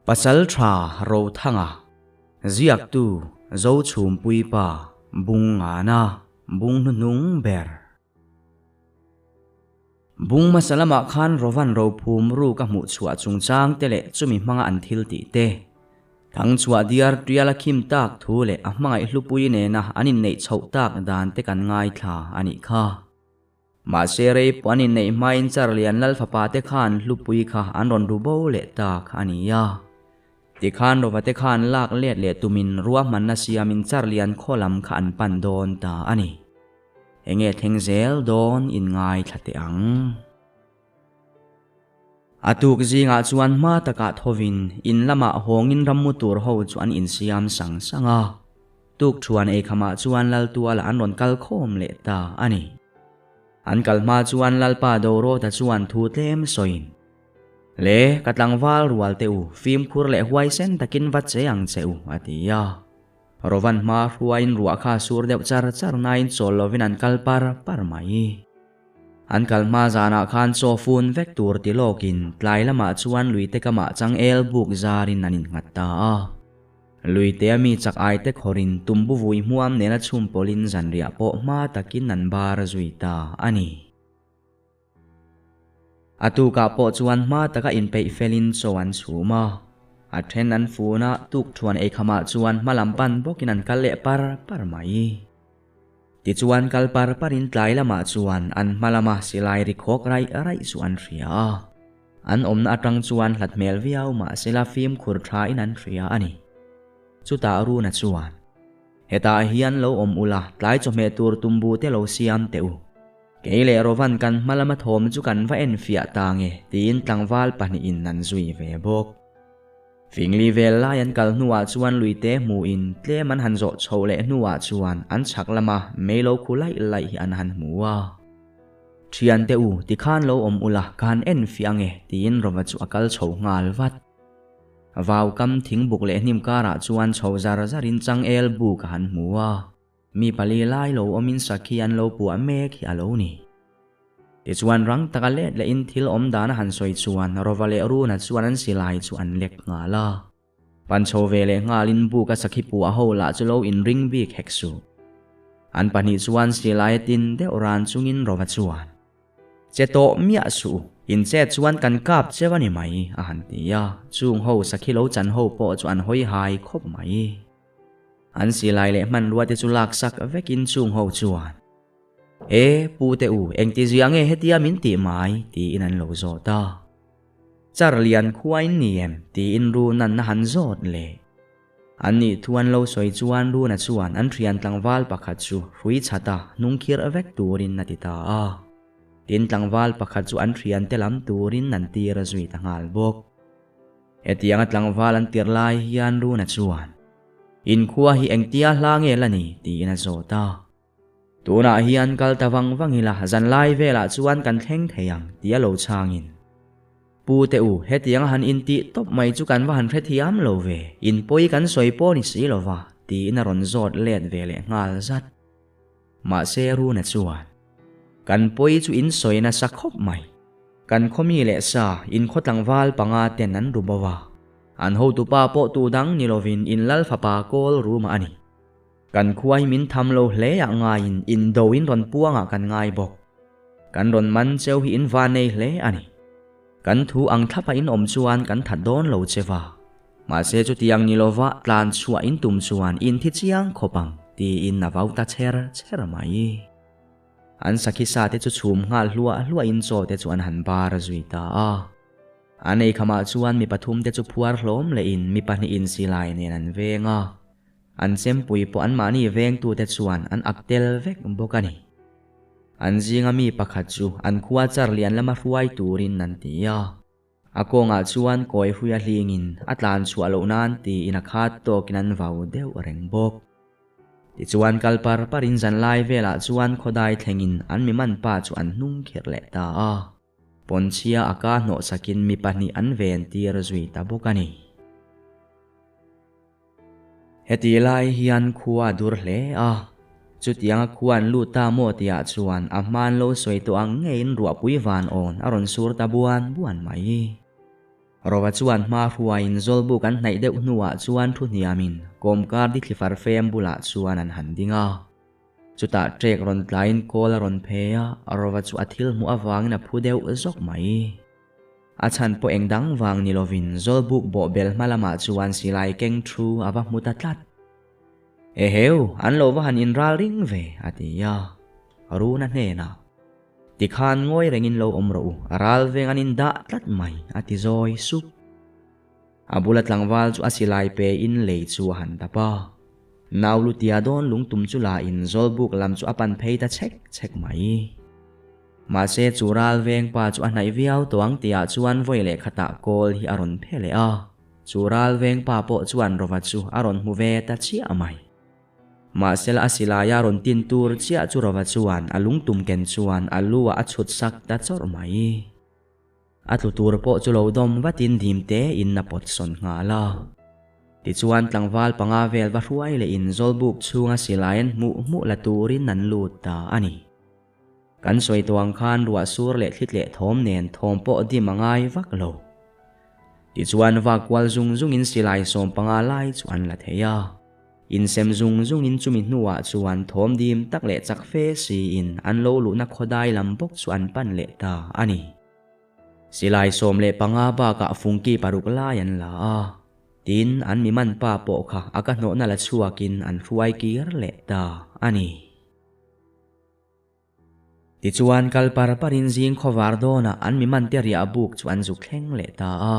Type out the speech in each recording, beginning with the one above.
Pasalṭha Rothanga, Ziaktu, Zochhumpuipa, Bung Ngana, Bung Hnuhnung Ber. Bung hmasa lamah khan Rovan rophum ruk a hmuh chhuah chungchang te leh chumi hmanga an thil tih te, Thangchhuah diar tial a khim tak thu leh a hmangaih hlupui nena an inneih chhoh tak dan te kan ngaithla a nih kha. Mahse rei pawh an inneih hmain Charlian Lal fapa te khan hlupui kha an rawn ru bo leh ta kha a ni a. Tikhan Rova te khan lak let leh tumin ruahmanna siamin Charlian khaw lam kha an pan dawn ta a ni. Enge thleng zel dawn in ngaithla teh ang. A tuk zingah chuan hma takah thovin in lamah hawngin rammu tur ho chu an insiam sang sang a. Tuk thuan eikhamah chuan Laltuala an rawn kal khawm leh ta a ni. An kal hma chuan Lalpa Dorawta chuan thu tlem sawiin, Le, ka tlangval rual teh u, fimkhur leh huaisen takin va che ang che u, a ti a. Rovan hma hruaiin ruah kha sur deuh char char nain chawl lovin an kal par par mai. An kal hma zanah khan chaw fun vek tur ti lawkin tlai lamah chuan luite kamah changel buk zarin an innghat ta a. Luitea mi chak ai te khawrin tumbu vui hmuam nena chhum pawlin zanriah pawh hma takin an bar zui ta a ni. A tukah pawh chuan hma taka inpeih felin chaw an chhum a. A then an fun a, tukthuan eikhamah chuan hma lam pan bawkin an kal leh par par mai. Tichuan kal par parin tlai lamah chuan an hma lama silai ri khawk raih raih chu an hria a. An awmna atang chuan hlat hmel viau mahsela fimkhur thain an hria a ni. Chutah Runa chuan, Hetah hian lo awm ula, tlai chawhmeh tur tumbu te lo siam teh u. Kei leh Rovan kan hma lama thawm chu kan va enfiah ta nge, tiin tlangval pahnihin an zui ve bawk. Fingli vel lai an kal hnuah chuan luite hmuhin tlem an han zawh chhoh leh hnuah chuan an chhak lama mei lo khu laih laih hi an han hmu a. Thiante u, tikhan lo awm ula, ka han en fiah ange, tiin Rova chu a kal chho nghal vat. Vau kam thingbuk leh hnim karah chuan chho zar zarin changel bu ka han hmu a, mi pali lai lo awmin sakhi an lo puah mek hi a lo ni. Tichuan rang taka let lehin thil awm dan a han sawi chuan Rova leh Runa chuan an silai chu an lek nghal a. Pan chho ve leh nghalin buk a sakhi puah ho lah chu lo inring bik hek suh. An pahnih chuan silai a tin deuh ran chungin Rova chuan, Che tawh miah suh u, in chet chuan kan kap cheu a ni mai, a han ti a, chung ho sakhi lo chan ho pawh chu an hawi hai khawp mai. An silai leh hmanrua te chu laksak vekin chung ho chuan, E, pu te u, engtizia nge hetia min tih mai? tiin an lo zawt a. Char lian khua in ni em? tiin Runa'n a han zawt leh. An nih thu an lo sawi chuan Runa chuan an thian tlangval pakhat chu hrui chhat a, hnung khirh vek turin a ti ta a. Tin tlangval pakhat chu an thiante lam turin an tir a zui ta nghal bawk. Hetianga tlangval an tirh lai hian Runa chuan, Inkhua hi engtia hla nge la ni? tiin a zawt a. Tunah hian kal ta vang vang ila zanlai velah chuan kan thleng thei ang tih a lo chhangin. Pu te u, hetiang a han intih tawp mai chu kan va han hrethiam lo ve, in pawi kan sawi pawh ni si lova, tiin a rawn zawt let ve leh nghal zat. Mahse Runa chuan, Kan pawi chu in sawi nasa khawp mai. Kan khawmi leh sa, in khaw tlangval panga ten an ru bo a. An hotupa pawh tu dang ni lovin in lal fapa kawl ruma a ni. Kan khua hi min tham lo hle ah ngaiin indo in rawn puang ah kan ngai bawk. Kan rawn man cheu hi in va nei hle a ni. Kan thu ang thlap a in awm chuan kan that dawn lo che va. Mahse chutiang ni lova tlan chhuah in tum chuan in thi chiang khawp ang tiin a vau ta cher cher mai. An sakhi sa te chu chhum nghal hluah hluah in chaw te chu an han bar zui ta a. An eikhamah chuan mi pathum te chu phuar hlawm leh in mi pahnih in silai nen an veng a. An chempui pawh anmahni vengtute chuan an ak tel vek bawk a ni. An zinga mi pakhat chu an khua char lian lama hruai turin an ti a. A kawngah chuan kawi hruia hlingin a tlan chhuah loh nan tiin a khat tawkin an vau deuh reng bawk. Tichuan kal par parin zanlai velah chuan khawdai thlengin an mi man pa chu an hnung khirh leh ta a. Pawnchhia a ka hnawhsakin mi pahnih an ven tir zui ta bawk a ni. Heti lai hian khua a dur hle a, chutianga khua an lut ta maw tihah chuan a hman lo sawi tawh ang ngeiin ruahpui van awn a rawn sur ta buan buan mai. Rova chuan hma hruaiin Zawlbuk an hnaih deuh hnuah chuan thu hniamin kawmkar dithli far fem bulah chuan an han ding a. Chutah ṭek rawn tlaiin kawl a rawn phe a, Rova chu a thil hmuh avangin a phu deuh zawk mai. A chhan pawh eng dang vang ni lovin Zawlbuk bawhbel hma lamah chuan silai keng thu a va hmu ta tlat. Eheu, an lo va han inral ring ve, a ti a. Runa hnenah. Tikhan ngawi rengin lo awm rawh u, a ral veng an indah tlat mai, a ti zawi sup. A bula tlangval chu a silai pe in lei chu a han dap a. Nau lutia dawn lungtum chu la in Zawlbuk lam chu a pan phei ta chhek chhek mai. Mahse chu ral veng pa chu a hnaih viau tawh ang tihah chuan vawi leh khatah kawl hi a rawn phe leh a. Chu ral veng pa pawh chuan Rova chu a rawn hmu ve ta chiah mai. Mahsela a silaia rawn tin tur chiah chu Rova chuan a lungtum ken chuan a lu ah a chhut sak ta chawrh mai. A tlu tur pawh chu lo dawm vatin dim tein a pawt sawn nghal a. Tichuan tlangval panga vel va hruai leh in Zawlbuk chhunga silai an hmuh hmuh la turin an lut ta a ni. Kan sawi tawh ang khan ruah sur leh thli tleh thawm nen thawm pawh dim a ngai vak lo. Tichuan vak kual zung zungin silai 15 lai chu an la thei a. Insem zung zungin chumi hnuah chuan thawm dim tak leh chak fe siin an lo luhna khawdai lam bawk chu an pan leh ta a ni. Silai 15 bakah fungki paruk lai an la a, tin an mi man pa pawh kha a ka hnawhna la chhuakin an hruai kir leh ta a ni. Tichuan kal par parin zing khawvar dawnah an mi mante riah buk chu an zuk thleng leh ta a.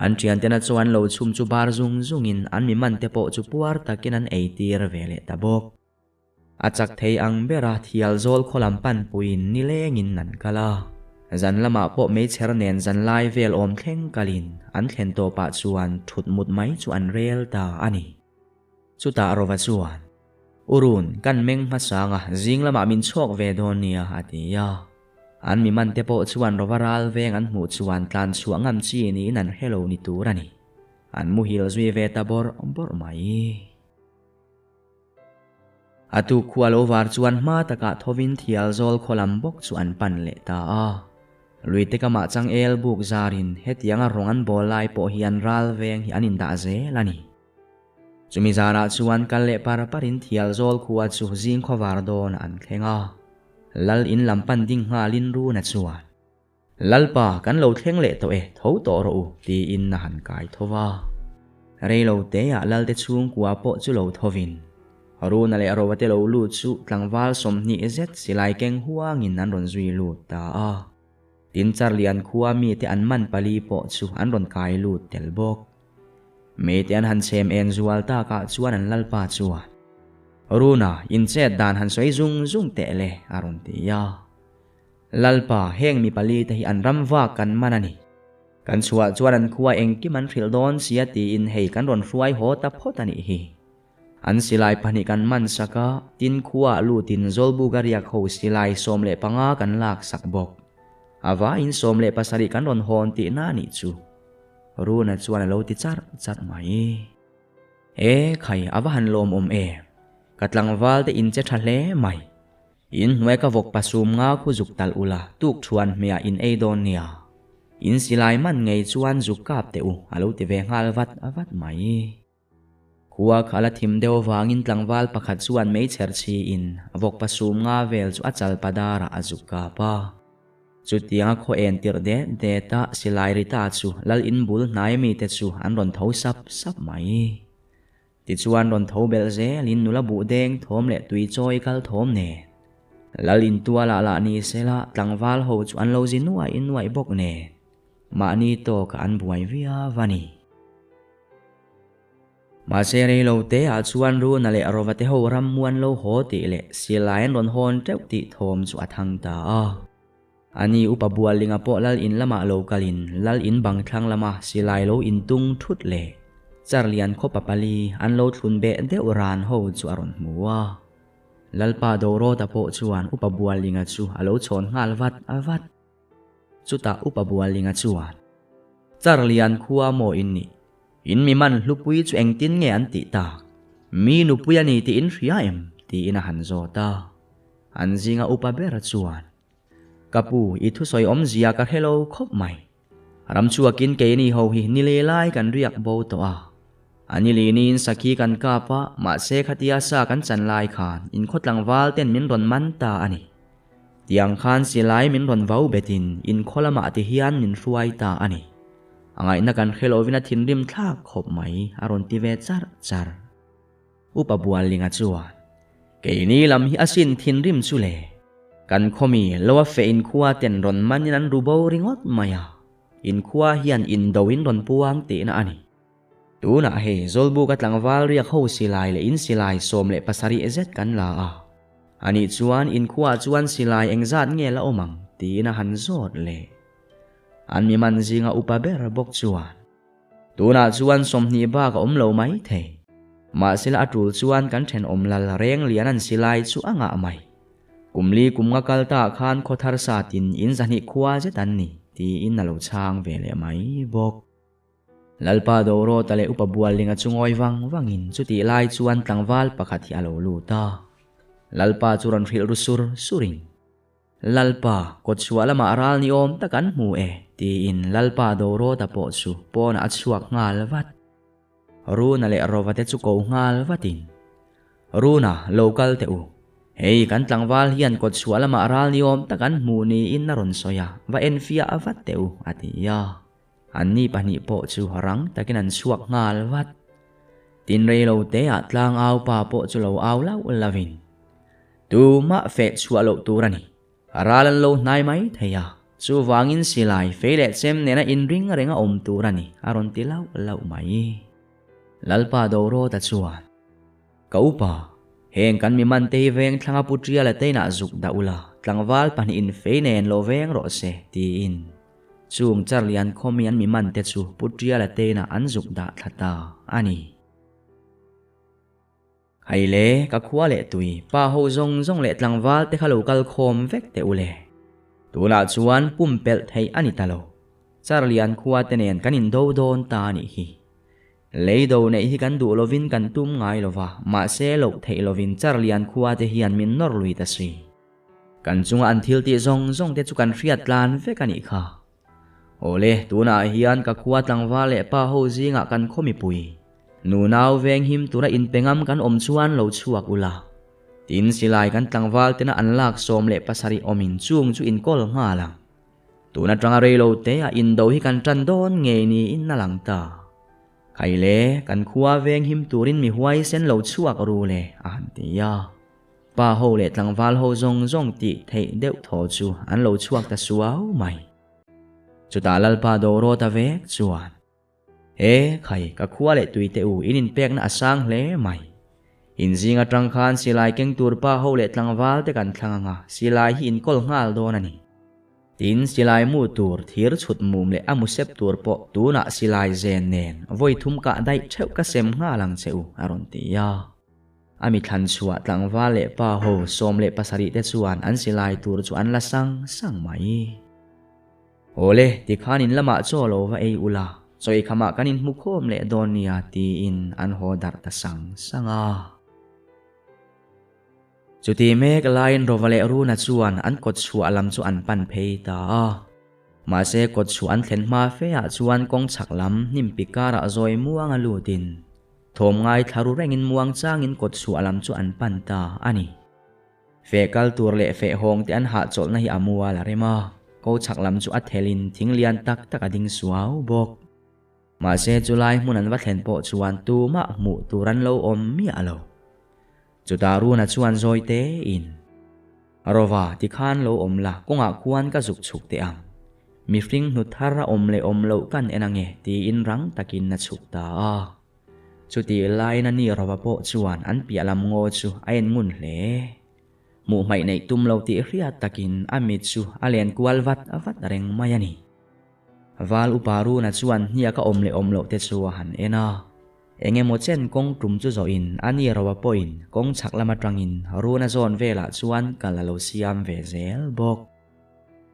An thiantena chuan lo chhum chu bar zung zungin an mi mante pawh chu puar takin an ei tir ve leh ta bawk. A chak thei ang bera thial zawl khaw lam pan puiin nilengin an kal a. Zan lamah pawh meichher nen zanlai vel awm thleng kalin an thlen tawpah chuan thut mut mai chu an rel ta a ni. Chutah Rova chuan, U Run, kan meng hmasang a, zing lamah min chhuak ve dawn nia, a ti a. An mi man te pawh chuan Rova ral veng an hmuh chuan tlan chhuah ngam chi niin an hre lo ni tur a ni. An muhil zui ve ta bawrh bawrh mai. A tuk khua lo var chuan hma takah thovin thial zawl khaw lam bawk chu an pan leh ta a. Luite kamah changel buk zarin hetianga rawng an bawl lai pawh hian ral veng hi an indah zel a ni. Chumi zarah chuan kal leh par parin thial zawl khua chu zing khawvar dawn an thleng a. Lal in lam pan ding nghalin Runa chuan, Lalpa, kan lo thleng leh tawh e, tho tawh rawh u, tiin a han kai tho va. Rei lo teah Lalte chhungkua pawh chu lo thovin, Runa leh Rova te lo lut chu tlangval 20 zet silai keng huangin an rawn zui lut ta a. Tin Charlian khua mite an man pali pawh chu an rawn kai lut tel bawk. Mite an han chhem en zual takah chuan an lalpa chuan, Runa, in chet dan han sawi zung zung teh le, a rawn ti a. Lalpa, heng mi pali te hi an ram vak kan man a ni. Kan chhuah chuan an khua engkim an hrilh dawn sia tiin hei kan rawn hruai haw ta phawt a nih hi. An silai pahnih kan man sak a, tin khuaah lutin Zawlbuga riak ho silai 15 kan lak sak bawk. A vaiin 17 kan rawn hawn tihna a nih chu. Runa chuan a lo ti charh charh mai. E khai, a va han lawmawm em! Ka tlangval te in che tha hle mai. In hnuai ka vawk pasum nga khu zuk talh ula tuk thuan hmeiah in ei dawn nia. In silai man ngei chuan zuk kap teh u, a lo ti ve nghal vat vat mai. Khua kha la thim deuh avangin tlangval pakhat chuan meichher chhiin vawk pasum nga vel chu a chal padarah a zuk kap a. Chutianga khaw en tirh det det a silai ri ta chu lal in bul hnai mite chu an rawn tho sap sap mai. Tichuan rawn tho belh zelin nula buh deng thawm leh tui chawi kal thawm nen lal in tualah lah ni sela tlangval ho chu an lo zi nuaih nuaih bawk nen mahni tawkah an buai viau a ni. Mahse rei lo te ah chuan Runa leh Rova te ho ram muan lo haw tih leh silai an rawn hawn teuh tih thawm chu a thang ta a. Ani upa Buallinga pawh lal in lamah lo kalin lal in bang thlang lama silai lo in tung thut leh Charlian khaw papali an lo thlun beh deuh ran ho chu a rawn hmu a. Lalpa Dorawta pawh chuan upa Buallinga chu a lo chhawn nghal vat vat. Chutah upa Buallinga chuan, Charlian khua maw in nih? In mi man hlupui chu engtin nge an tih tak? Mi nupui a ni tih in hria em? tiin a han zawt a. An zinga upa ber chuan, Ka pu, i thusawi awmzia ka hre lo khawp mai. Ramchhuakin keini ho hi ni leh lai kan riak bo tawh a. A ni linin sakhi kan kap a, mahse khatia sa kan chan lai khan in khaw tlangval ten min rawn man ta a ni. Tiang khan silai min rawn vau betin in khaw lamah ti hian min hruai ta a ni. A ngaihna kan hre lovin a thinrim thlak khawp mai, a rawn ti ve char char. Upa Buallinga chuan, Keini lam hi asin thinrim chu le. Kan khawmi lo a feh inkhua ten rawn manin an ru bo ringawt mai a, inkhua hian indo in rawn puang tihna a ni. Tunah hei Zawlbuka tlangval riak ho silai leh in silai 17 zet kan la a, anih chuan inkhua chuan silai engzat nge la awm ang tiin a han zawt leh. An mi man zinga upa ber bawk chuan, Tunah chuan 20 bak a awm lo mai thei. Mahsela a tul chuan kan thenawm lal reng lian an silai chu a ngah mai. Kum li kum nga kal ta khan khaw thar satin in 200 khua zet an ni, tiin a lo chhang ve leh mai bawk. Lalpa Dorawta leh Upa Buallinga chu ngawi vang vangin chutih lai chuan tlangval pakhat hi a lo lut a. Lalpa chu rawn hrilh ru sur surin. Lalpa, kawtchhuah lamah ral ni awm tak an hmu e, tiin Lalpa Dorawta pawh chu pawnah a chhuak nghal vat. Runa leh Rova te chu ko nghal vatin, Runa, lo kal teh u. Hei, kan tlangval hian kawtchhuah lamah ral ni awm tak an hmu niin a rawn sawi a, va enfiah vat teh u, a ti a. Anni pahnih pawh chu rang takin an chhuak nghal vat. Tin reilo teah tlangau pa pawh chu lo au lauh lovin, Tumah feh chhuah loh tur a ni. Ral an lo hnai mai thei a, chuvangin silai fei leh chem nena inring reng a awm tur a ni, a rawn ti lauh lauh mai. Lalpa Dorawta chuan, Ka upa, heng kan mi man te hi veng thlanga Pu Ṭiala te inah zuk dah ula, tlangval pahnihin fei nen lo veng rawh se, tiin chung Charlian khawmi an mi man te chu Pu Ṭiala te inah an zuk dah thla ta a ni. Hei le, ka khua leh tui, pa ho zawng zawng leh tlangval te kha lo kal khawm vek teh u le. Tunah chuan pumpelh theih a ni ta lo. Charlian khua te nen kan indo dawn ta a nih hi. Lei do neih hi kan duh lovin kan tum ngai lo va, mahse loh theih lovin Charlian khua te hian min nawr lui ta si. Kan chunga an thil tih zawng zawng te chu kan hriat tlan vek a nih kha. Awle, tunah hian ka khua tlangval leh pa ho zingah kan khaw mipui. Nunau veng him tura inpengam kan awm chuan lo chhuak ula. Tin, silai kan tlangval tena an lak 17 awmin chung chu inkawl nghal ang. Tun atanga reilo te ah indo hi kan tan dawn ngei niin a lang ta. Khaile, kan khua veng him turin mi huaisen lo chhuak ru le, a han ti a. Pa ho leh tlangval ho zawng zawng tih theih deuh thaw chu an lo chhuak ta suau mai. Chutah Lalpa Dorawta vek chuan, E khai, ka khua leh tui teh u, in inpekna a sang hle mai. In zing atang khan silai keng tur pa ho leh tlangval te kan thlang anga silai hi inkawl nghal dawn a ni. Tin, silai mu tur thir chhut mum leh a mu sep tur pawh tunah silai zen nen vawi thum kah daih theuh ka sem nghal ang che u, a rawn ti a. A mi thlan chhuah tlangval leh pa ho 17 te chuan an silai tur chu an la sang sang mai. Awle, tikhan in lamah chaw lo va ei ula, chaw ei khamah kan inhmu khawm leh dawn nia tiin an haw darh ta sang sang a. Chuti mek laiin Rova leh Runa chuan an kawt chhuah lam chu an pan phei ta a. Mahse kawt chhuah an thlen hma fe ah chuan kawng chhak lam hnim pi karah zawi muang a lutin Thawm ngai thla ru rengin muang changin kawt chhuah lam chu an pan ta a ni. Feh kal tur leh feh hawng te an hahchawlhna hi a mual a rem a, ko chhak lam chu a thelin thing lian tak tak a ding suau bawk. Mahse chulai hmun an va thlen pawh chuan tumah hmuh tur an lo awm miah lo. Chutah Runa chuan zawi tein, Rova, tikhan lo awm la, kawngah khuan ka zuk chhuk teh ang. Mihring hnu thar a awm leh awm loh kan en ange, tiin rang takin a chhuk ta a. Chutih laiin a ni Rova pawh chuan an piah lam ngaw chu a en ngun hle. Hmuh hmaih neih tum lo tih hriat takin a mit chu a len kual vat vat reng mai a ni. Val upa Runa chuan hniak a awm leh awm loh te chu a han en a. Eng emaw chen kawng tum chu zawhin a ni Roa pawhin kawng chhak lam atangin Runa zawn velah chuan kal a lo siam ve zel bawk.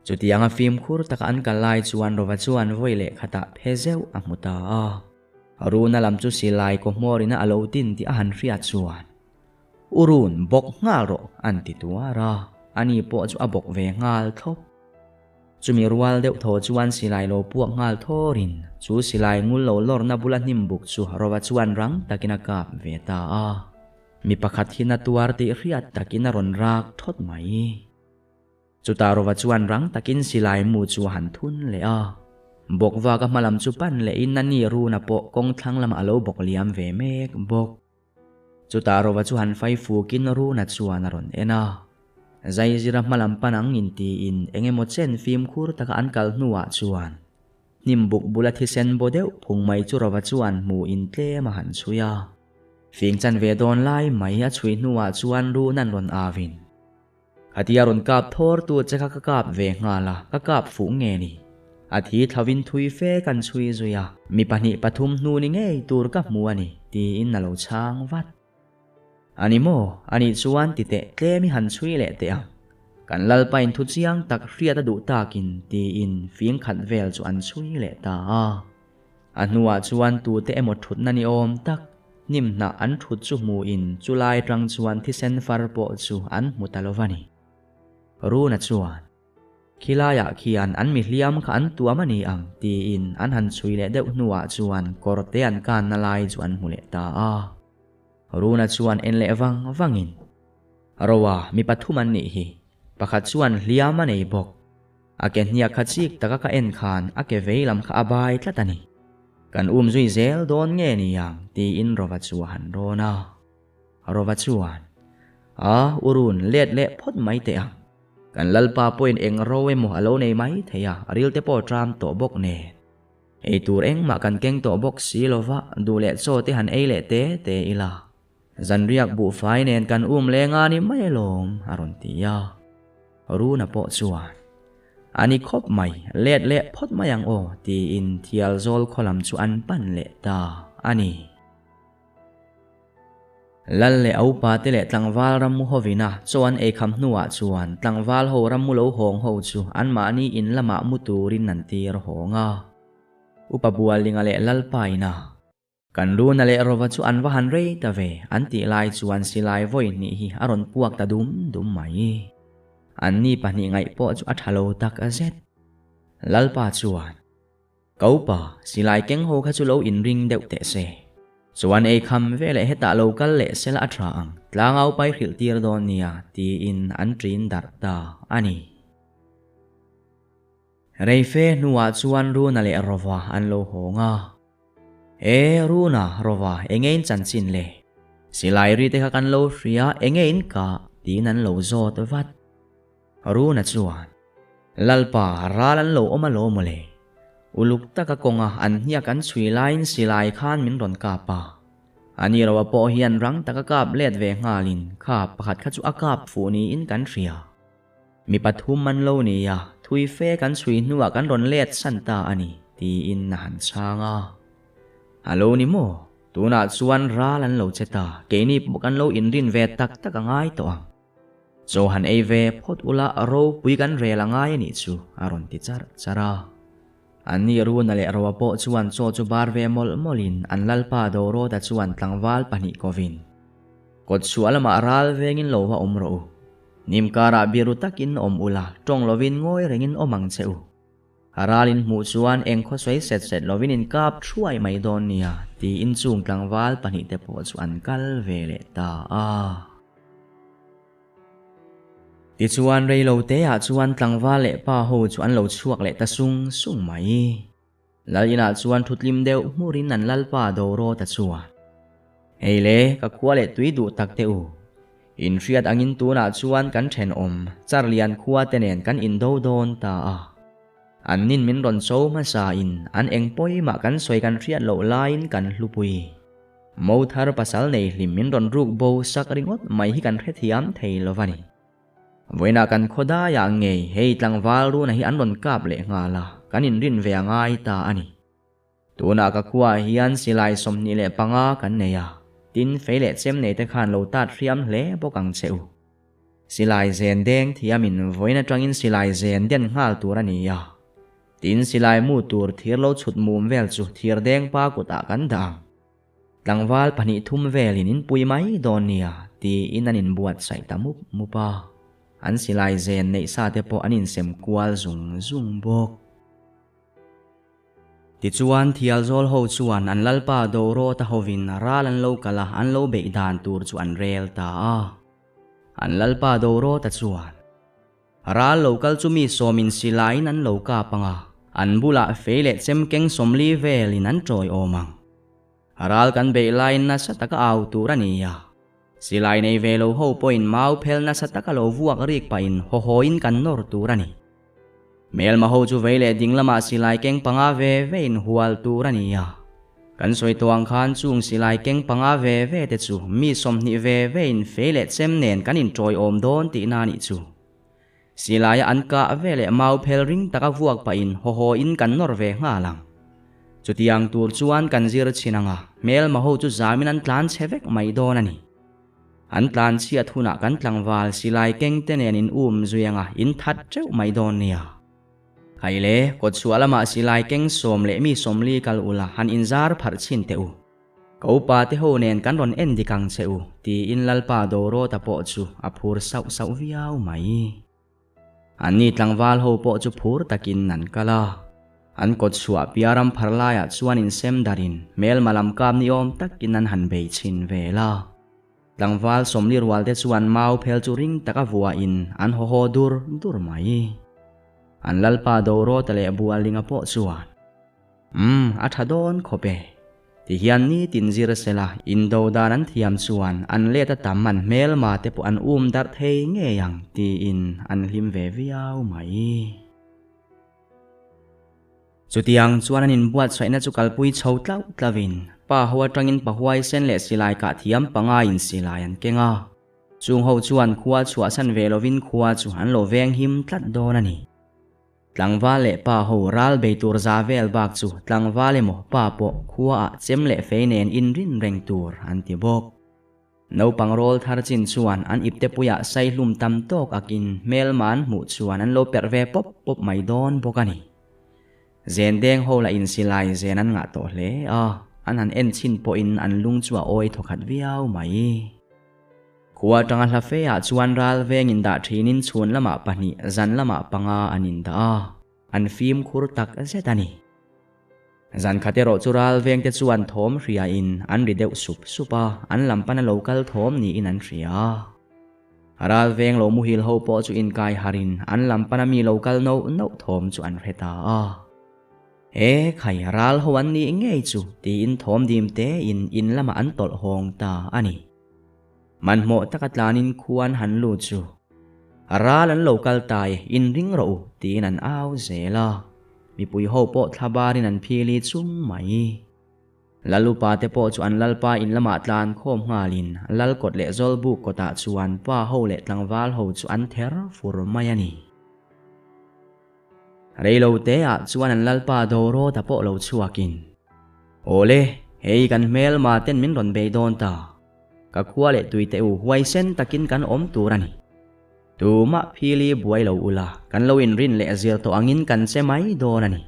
Chutianga fimkhur taka an kal lai chuan Rova chuan vawi leh khatah phe zeuh a hmu ta a. Runa lam chu silai kaw hmawrina a lo tin tih a han hriat chuan, U Run, bawk nghal rawh, an ti tuar a, ani pawh chu a bawk ve nghal thlawp. Chumi rual deuh thaw chuan silai lo puak nghal thawrin chu silai ngul lo lawrna bula hnim buk chu Rova chuan rang takin a kap ve ta a. Mi pakhat hi na tuar tih hriat takin a rawn rak thawt mai. Chutah Rova chuan rang takin silai mu chu a han thun leh a. Bawkvaka hmalam chu pan lehin a ni runa pawh kawng thlang lamah a lo bawk liam ve mek bawk. Chutah Rova chu han fai fukin Runa chuan a rawn en a. Zaizira hmalam pan ang intiin eng emaw chen fimkhur taka an kal hnuah chuan hnim buk bula thisen baw deuh phung mai chu Rova chuan hmuhin tlem a han chhui a. Fing chan ve dawn lai mai a chhui hnuah chuan Runa'n rawn avin, Khatia rawn kap thawr tu che kha ka kap ve nghal a, ka kap fuh nge ni? A thi thlavin thui fe kan chhui zui a, mi pahnih pathum hnu ni ngei tur ka hmu a ni, tiin a lo chhang vat. A ni maw? A nih chuan ti teh tlem i han chhui leh teh ang. Kan Lalpa in thu chiang tak hriat a duh takin, tiin fing khat vel chu an chhui leh ta a. A hnuah chuan tute emaw thutna ni awm tak hnim hnah an thut chu hmuhin chulai tang chuan thisen far pawh chu an hmu ta lo va ni. Runa chuan, Khilaiah khian an mi hliam kha an tuam a ni ang tiin an han chhui leh deuh hnuah chuan kawrte an kanna lai chu an hmu leh ta a. Runa chuan en leh vang vangin, Roa mi pathum an nih hi, pakhat chuan hliam a nei bawk. A ke hniak kha chik taka ka en khan a ke vei lam kha a bai tlat a ni. Kan um zui zel dawn nge ni ang tiin Rova chu a han rawn a. Rova chuan, A, u run let leh phawt mai teh ang. Kan Lalpa pawhin eng ro emaw a lo nei mai thei a, ril te pawh tram tawh bawk nen. Ei tur engmah kan keng tawh bawk si lova, duh leh chaw te han ei leh te te ila. Zanriak buhfai nen kan um leng a ni mai alawm, a rawn ti a. Runa pawh chuan, A ni khawp mai, let leh phawt mai ang aw, tiin Thialzawl khaw lam chu an pan leh ta a ni. Lal leh a upa te leh tlangval rammu hovina chaw an ei kham hnuah chuan tlangval ho rammu lo hawng ho chu anmahni in lamah mu turin an tir hawng a. Upa Bualinga leh Lalpa ina. Kan Runa leh Rova chu an va han rei ta ve, an tih lai chuan silai vawi hnih hi a rawn puak ta dum dum mai. An ni pahnih ngaih pawh chu a tha lo tak zet. Lalpa chuan, Ka upa, silai keng ho kha chu lo inring deuh teh se. Chuan ei kham ve leh hetah lo kal leh sela a tha ang, tlangau pai hrilh tir dawn nia, tiin an ṭin darh ta a ni. Reife hnuah chuan Runa leh Rova an lo hawng a. E, Runa, Rova, enge in chanchin le? Silai ri te kha kan lo hria, enge in kah? tiin an lo zawt vat. Runa chuan, Lalpa, ral an lo awm alawm mawle. Uluk taka kawnga an hniak an chhui laiin silai khan min rawn kap a. Ani Rova pawh hian rang taka kap let ve nghalin kha pakhat kha chu a kap fuh niin kan hria. Mi pathum an lo ni a, thui fe kan chhui hnuah kan rawn let san ta a ni, tiin a han chhang a. A lo ni maw? Tunah chuan ral an lo che ta, keini pawh kan lo inrin ve tak tak a ngai tawh ang. Chaw han ei ve phawt ula ropui kan rel a ngai a nih chu, a rawn ti charh charh a. Anni Runa leh Roa pawh chuan chaw chu bar ve mawlh mawlhin an lalpa Dorawta chuan tlangval pahnih kovin, Kawtchhuah lamah ral vengin lo va awm rawh u. Nim karah biru takin awm ula, tawng lovin ngawi rengin awm ang che u. A ralin hmuh chuan eng khawsawi set set lovin in kap thuai mai dawn nia, tiin chung tlangval pahnihte pawh chu an kal ve leh ta a. Tichuan reiloteah chuan tlangval leh pa ho chu an lo chhuak leh ta sung sung mai. Lal inah chuan thutlim deuh hmurin an lalpa Dorawta chuan, Hei le, ka khua leh tui duh tak teh u. In hriat angin tunah chuan kan thenawm Charlian khua te nen kan indo dawn ta a. An nin min rawn cho hmasa in an eng pawimah kan sawi kan hriat loh laiin kan hlupui. Mo thar pasal nei hlim min rawn ruk bo sak ringawt mai hi kan hrethiam thei lo va ni. Vawiinah kan khaw daiah ngei hei tlangval runa hi an rawn kap leh nghal a, kan inrin ve a ngai ta a ni. Tunah ka khuaah hian silai 25 kan nei a, tin fei leh chem nei te khan lo tat hriam hle bawk ang che u. Silai zen deng thiamin vawiin atangin silai zen den nghal tur a ni a, tin silai mu tur thir lo chhut mum vel chu thir deng pa kutah kan dah ang. Tlangval pahnih thum velin in pui mai dawn nia tiin an inbuatsaih ta mup mup a. An silai zen neih sa te pawh an insem kual zung zung bawk. Tichuan, Thialzawl ho chuan an lalpa Dorawta hovin ral an lo kal a, an lo beih dan tur chu an rel ta a. An lalpa Dorawta chuan, Ral lo kal chu mi sawmin silaiin an lo kap ang a, an bulah fei leh chem keng 40 velin an tawi awm ang. Ral kan beih laiin nasa taka au tur a ni a. Silai nei ve lo ho pawhin mau phel nasa taka lo vuak rik pahin hawhawin kan nawr tur a ni. Hmelma ho chu vei leh ding lamah silai keng panga ve ve in hual tur a ni a. Kan sawi tawh ang khan chung silai keng panga ve ve te chu mi 20 ve ve in fei leh chem nen kan intawiawm dawn tihna a nih chu. Silaia an kah ve leh mau phel ring taka vuak pahin hawhaw in kan nawr ve nghal ang. Chutiang tur chuan kan zir chhin ang a, hmelma ho chu zamin an tlan chhe vek mai dawn a ni. An tlan chhiat hunah kan tlangval silai keng te nen in um zui anga in that teuh mai dawn nia. Khaile, kawtchhuah lamah silai keng sawm leh mi 40 kal ula han inzar pharh chhin teh u. Ka upa te ho nen kan rawn en dik ang che u, tiin Lalpa Dorawta pawh chu a phur sauh sauh viau mai. Anni tlangval ho pawh chu phur takin an kal a. An kawtchhuah piaram phar laiah chuan insem darin hmelma lam kap ni awm takin an han bei chhin vel a. Tlangval 40 rual te chuan mau phel chu ring taka vuahin an haw haw dur dur mai. An lalpa Dorawta leh Bualinga pawh chuan, Umm, a tha dawn khawp e. Ti hian nitin zir sela indo dan an thiam chuan an let a tam an hmelma te pawh an um darh thei ngei ang tiin an hlim ve viau mai. Chutiang chuan an inbuatsaihna chu kalpui chho tlauh tlauhin pa ho atangin pa huaisen leh silai kah thiam pangaiin silai an keng a. Chung ho chuan khua chhuahsan ve lovin khua chu an lo veng him tlat dawn a ni. Tlangval leh pa ho ral bei tur za vel bak chu tlangval emaw pa pawh khuaah chem leh fei nen inrin reng tur an ti bawk. Naupang rawl thar chin chuan an ipte puiah saihlum tam tawk akin hmelma an hmuh chuan an lo perh ve pawp pawp mai dawn bawk a ni. Zendeng ho lah in silai zen an ngah tawh hle a, an han en chhin pawhin an lung chu a awi thawkhat viau mai. Khua atanga hla fe ah chuan ral veng indah thinin chhun lamah pahnih, zan lamah panga an indah a, an fimkhur tak zet a ni. Zan khat erawh chu ral veng te chuan thawm hria in an ri deuh sup sup a, an lam pana lo kal thawm niin an hria. Ral veng lo muhil ho pawh chu inkai harh in an lam pana mi lo kal nauh nauh thawm chu an hre ta a. E khai, ral ho an nih ngei chu tiin thawm dim te in in lamah an tawlh hawng ta a ni. Hmanhmawh taka tlanin khuan han lut chu, Ral an lo kal ta e, inring rawh u, tiin an au zel a. Mipui ho pawh thla barin an phili chung mai. Lal upa te pawh chu an lalpa in lamah tlan khawm nghalin lal kawt leh zawlbuk kawtah chuan pa ho leh tlangval ho chu an ther fur mai a ni. Reilo te ah chuan an lalpa Dorawta pawh lo chhuakin, Awle, hei kan hmelma ten min rawn bei dawn ta. Ka khua leh tui teh u huaisen takin kan awm tur a ni. Tumah phili buai lo ula, kan lo inrin leh zir tawh angin kan che mai dawn a ni.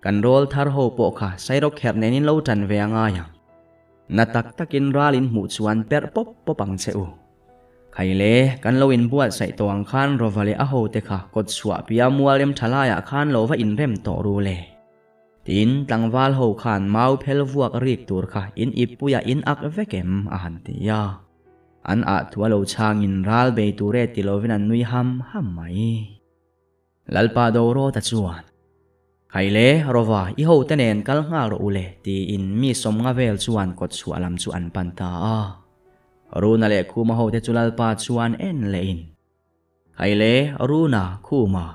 Kan rawl thar ho pawh kha Sairawk kherh nenin lo tan ve a ngai ang. Na tak takin ral in hmuh chuan perh pawp pawp ang che u. Khaile, kan lo inbuatsaih tawh ang khan Rova leh a hote kha kawt chhuah pia mual rem tha laiah khan lo va inrem tawh ru le. Tin, tlangval ho khan mau phel vuak rik tur kha in ippuiah in ak vek em? a han ti a. An ah thu a lo chhangin ral bei tur e ti lovin an nui ham ham mai. Lalpa Dorawta chuan, Khaile, Rova, i hote nen kal nghal rawh u le, tiin mi 50 vel chuan kawt chhuah lam chu an pan ta a. Runa leh Khuma hote chu Lalpa chuan en lehin, Khaile, Runa, Khuma,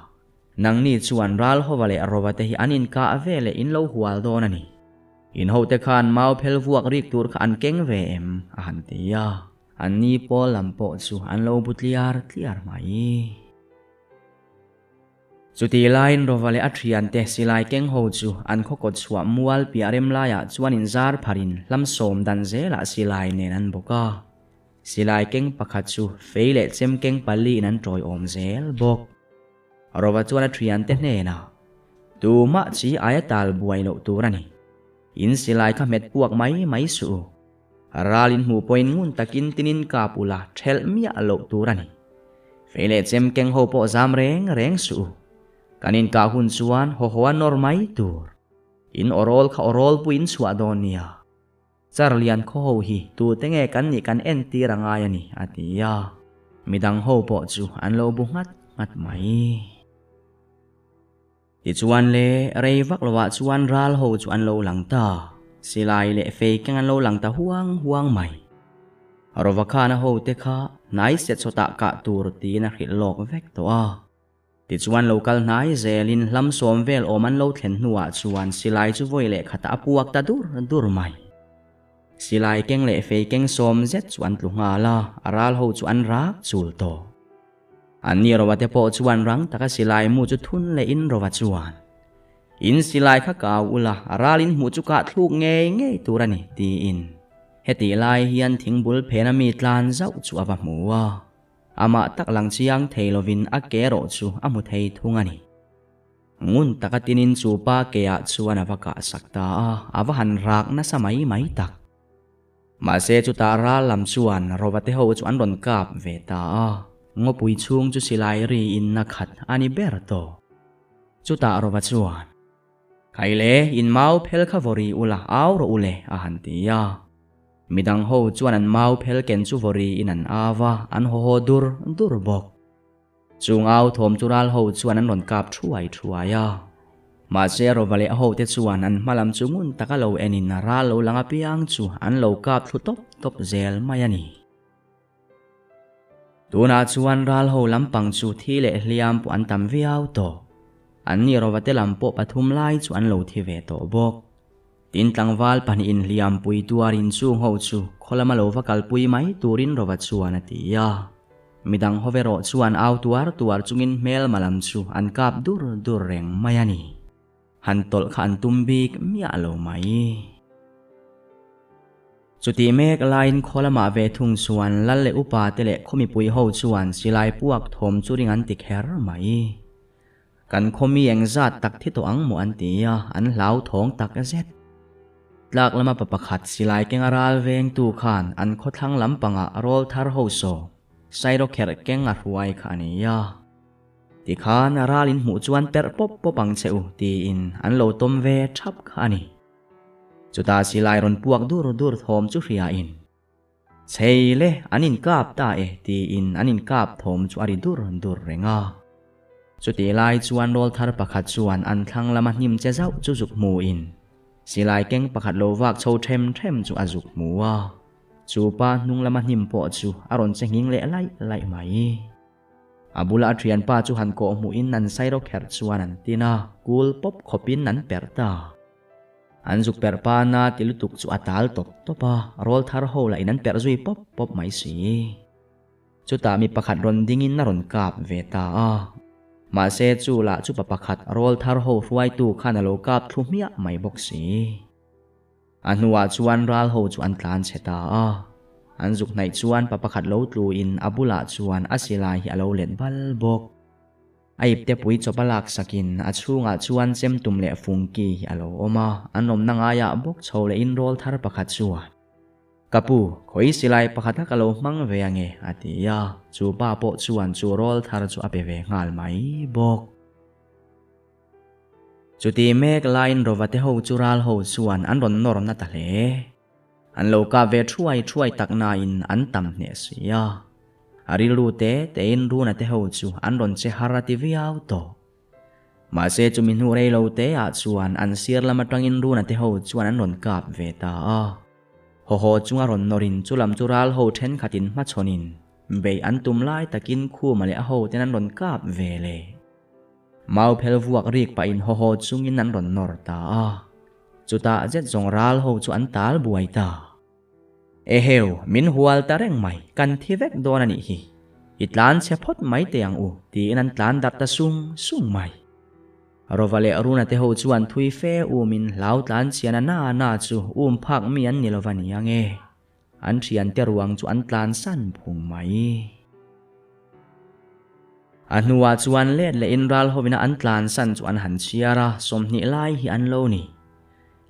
nangni chuan Ralhova leh Rova te hi an inkah veleh in lo hual dawn a ni. In hote khan mau phel vuak rik tur kha an keng ve em? a han ti a. Anni pawl lam pawh chu an lo bu tliar tliar mai. Chutih laiin Rova leh a thiante silai keng ho chu an khaw kawt chhuah mual piah rem laiah chuan inzar pharin hlam sawm dan zelah silai nen an bawk a. Silai keng pakhat chu fei leh chem keng paliin an tawiawm zel bawk. Rova chuan a thiante hnenah, Tumah chi aia tal buai loh tur a ni. In silai kha hmet puak mai mai suh u. Ral in hmuh pawhin ngun takin tinin kap ula thelh miah loh tur a ni. Fei leh chem keng ho pawh zam reng reng suh u. Kan inkah hun chuan haw haw a nawr mai tur. In awrawl kha awrawl puiin chhuah dawn nia. Char lian khaw ho hi tute nge kan nih kan entir a ngai a ni, a ti a. Midang ho pawh chu an lo bu nghat nghat mai. Tichuan le, rei vak lovah chuan ral ho chu an lo lang ta. Silai leh fei keng an lo lang ta huang huang mai. Rovakhan a hote kha hnai set chawtah kah tur tiin a hrilh lawk vek tawh a. Tichuan lo kal hnai zelin hlam sawm vel awm an lo thlen hnuah chuan silai chu vawi leh khatah a puak ta dur dur mai. Silai keng leh fei keng sawm zet chu an tlu nghal a, a ral ho chu an rak chul tawh. Anni Rova te pawh chuan rang taka silai mu chu thun lehin Rova chuan, In silai kha kau ula, a ral in hmuh chu kah thluk ngei ngei tur a ni, tiin hetih lai hian thingbul phena mi tlan zauh chu a va hmu a. Amah tak lang chiang thei lovin a ke erawh chu a hmu thei thung a ni. Ngun taka tinin chu pa keah chuan a va kahsak ta a, a va han rak nasa mai mai tak. Mahse chutah ral lam chuan Rova te ho chu an rawn kap ve ta a, ngawpui chhung chu silai riin a khat a ni ber tawh. Chutah Rova chuan, Khaile, in mau phel kha vaw ri ula, au rawh ule, a han ti a. Midang ho chuan an mau phel ken chu vaw riin an au a, an haw haw dur dur bawk. Chung au thawm chu ral ho chuan an rawn kap thuai thuai a. Mahse Rova leh a hote chuan an hma lam chu ngun taka lo enin ral lo lang apiang chu an lo kap thlu tawp tawp zel mai a ni. Tunah chuan ral ho lampang chu thi leh hliam pawh an tam viau tawh. Anni Rova te lam pawh pathum lai chu an lo thi ve tawh bawk. Tin tlangval pahnihin hliampui tuarin chung ho chu khaw lama lo va kalpui mai turin Rova chuan a ti a. Midang ho erawh chuan au tuar tuar chungin hmelma lam chu an kap dur dur reng mai a ni. Han tawlh kha an tum bik miah lo mai. Chutih mek laiin khaw lamah ve thung chuan lal leh upa te leh khaw mipui ho chuan silai puak thawm chu ring an ti kher mai. Kan khaw mi eng zat tak thi tawh ang maw an ti a, an hlauthawng tak zet. Tlak lama pa pakhat silai kenga ral vengtu khan an khawthlang lampangah rawl thar ho saw sairawkherh keng a hruai kha a ni a. Tikhan ral in hmuh chuan perh pawp pawp ang che u tiin an lo tawm ve thap kha a ni. Chutah silai rawn puak dur dur thawm chu hriain. Chhei le, an inkap ta e, tiin an inkap thawm chu a ri dur dur reng a. Chutih lai chuan rawl thar pakhat chuan an thlang lama hnim che zauh chu zuk hmuin silai keng pakhat lo vak chho them them chu a zuk hmu a. Chu pa hnung lama hnim pawh chu a rawn che nghing leh laih laih mai. A bula a thianpa chu han kawh hmuhin an sairo kherh chuan an tin a, kul pawp khawpin an perh ta. An zuk perh pa na ti lutuk chu a tal tawp tawp a, rawl thar ho lah in an perh zui pawp pawp mai si. Chutah mi pakhat rawn dingin a rawn kap ve ta a. Mahse chu lah chu pa pakhat rawl thar ho hruaitu khan a lo kap thlu hmiah mai bawk si. A hnuah chuan ral ho chu an tlan chhe ta a. An zuk hnaih chuan pa pakhat lo tluin a bulah chuan a silai hi a lo let bal bawk. A ipte pui chawp a lak sakin a chhungah chuan chem tum leh fungki hi a lo awm a, an awmna ngaiah bawk chho lehin rawl thar pakhat chuan, Ka pu, khawi silai pakhat a ka lo hmang ve ange, a ti a, chu pa pawh chuan chu rawl thar chu a pe ve nghal mai bawk. Chuti mek laiin Rovate ho chu ral ho chuan an rawn nawr na ta hle. An lo kap ve thuai thuai tak nain an tam hneh si a. A rilru te tein Runa te ho chu an rawn che har a ti viau tawh. Mahse chumi hnu rei lo te ah chuan an sir lam atangin Runa te ho chuan an rawn kap ve ta a. Haw haw chunga rawn nawrin chu lam chu ral ho thenkhatin hmachhawnin beih an tum lai takin Khuma leh a ho ten an rawn kap ve le. Mau phel vuak rik pahin haw haw chungin an rawn nawr ta a. Chutah zet zawng ral ho chu an tal buai ta. Eheu, min hual ta reng mai, kan thi vek dawn a nih hi. I tlan chhe phawt mai teh ang u, tiin an tlan darh ta sung sung mai. Rova leh Runa te ho chuan thui fe umin hlau tlan chhian a na na chu um phak mi an ni lova ni ang e. An thiante ruang chu an tlan san phung mai. A hnuah chuan let lehin ral hovina an tlan san chu an han chhiar a, 20 lai hi an lo ni.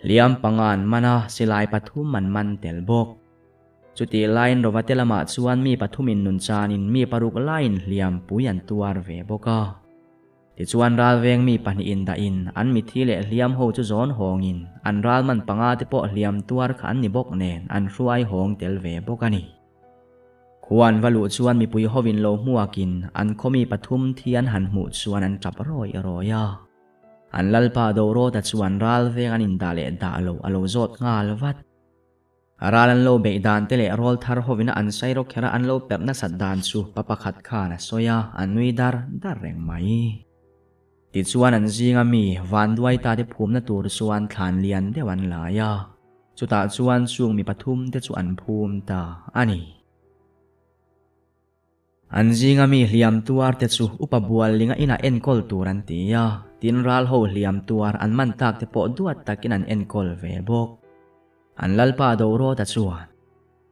Hliam panga an man a, silai pathum an man tel bawk. Chutih laiin Rovate lamah chuan mi pathumin nun chanin mi paruk laiin hliam pui an tuar ve bawk a. Tichuan ralveng mi pahnihin dahin an mithi leh hliam ho chu zawn hawngin an ralman panga te pawh hliam tuar kha an ni bawk nen an hruai hawng tel ve bawk a ni. Khua an va luh chuan mipui hovin lo hmuakin an khaw mi pathum thi an han hmuh chuan an tap rawi rawi a. An lalpa Dorawta chuan ralveng an indah leh dah loh a lo zawt nghal vat. Ral an lo beih dan te leh rawl thar hovina an sairo kher a an lo perh nasat dan chu pa pakhat khan a sawi a, a nui dar dar reng mai. Tichuan an zinga mi vanduai ta te phumna tur chuan thlan lian deuh an lai a, chutah chuan chung mi pathum te chu an phum ta a ni. An zinga mi hliam tuar te chu upa bual linga inah enkawl tur an ti a, tin ral ho hliam tuar an man tak te pawh duat takin an enkawl ve bawk. An lalpa Dorawta chuan,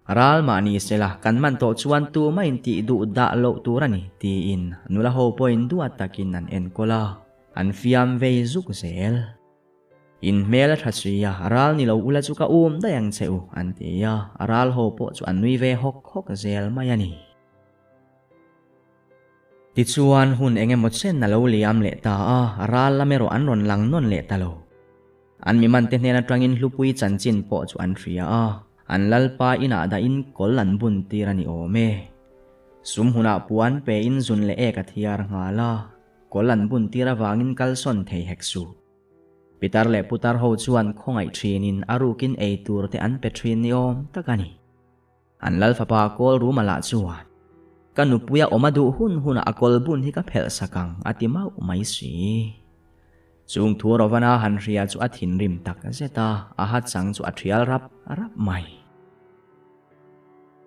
Ral mah ni sela, kan man tawh chuan tumah in tih duh dah loh tur a ni, tiin nula ho pawhin duat takin an enkawl a, an fiam vei zuk zel. In hmel a tha si a, ral ni lo ula chu ka um daih ang che u, an ti a, ral ho pawh chu an nui ve hawk hawk zel mai a ni. Tichuan hun eng emaw chen a lo liam leh ta a, ral lam erawh an rawn lang nawn leh ta lo. An mi mante hnen atangin hlupui chanchin pawh chu an hria a, an lalpa inah dahin kawl an bun tir a ni awm e. Sum hunah puan pe in zun leh ek a thiar nghal a, kawl an bun tir avangin kalsawn thei hek suh. Pitar leh putar ho chuan khawngaih thinin a rukin ei tur te an pe thin ni awm tak a ni. An lal fapa kawl ruma lah chuan, Ka nupuia awm a duh hun hunah a kawl bun hi ka phelh sak ang, a ti mauh mai si. Chung thu Rovana han hria chu a thinrim tak zet a, a ha chang chu a thial rap rap mai.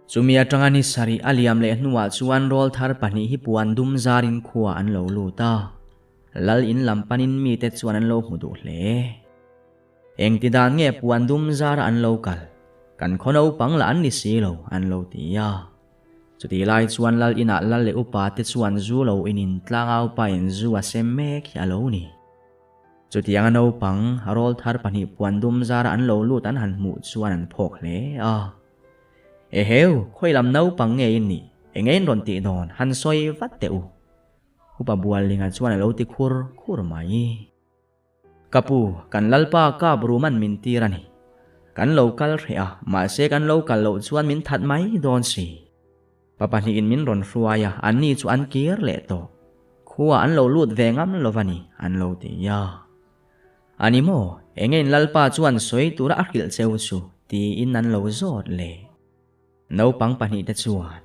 Chumi atanga ni sarih a liam leh hnuah chuan rawl thar pahnih hi puan dum zarin khua an lo lut a, lal in lam panin mite chuan an lo hmu duh hle. Engti dan nge puan dum zara an lo kal? Kan khaw naupang lah an ni si lo, an lo ti a. Chutih lai chuan lal inah lal leh upa te chuan zu lo inin tlangau pain zu a sem mek hi a lo ni. Chutianga naupang rawl thar pahnih puan dum zara an lo lut an han hmuh chuan an phawk hle a. Eheu, khawi lam naupang nge in nih? Enge in rawn tih dawn? Han sawi vat teh u. Upa Buallinga chuan a lo ti khur khur mai. Ka pu, kan Lalpa kap ruman min tir a ni. Kan lo kal hreh a, mahse kan lo kal loh chuan min that mai dawn si. Pa pahnihin min rawn hruai a, anni chu an kir leh tawh. Khua an lo lut ve ngam lo va ni, an lo ti a. A ni maw, enge in Lalpa chuan sawi tura a hrilh cheu chu, tiin an lo zawt leh. Naupang pahnihte chuan,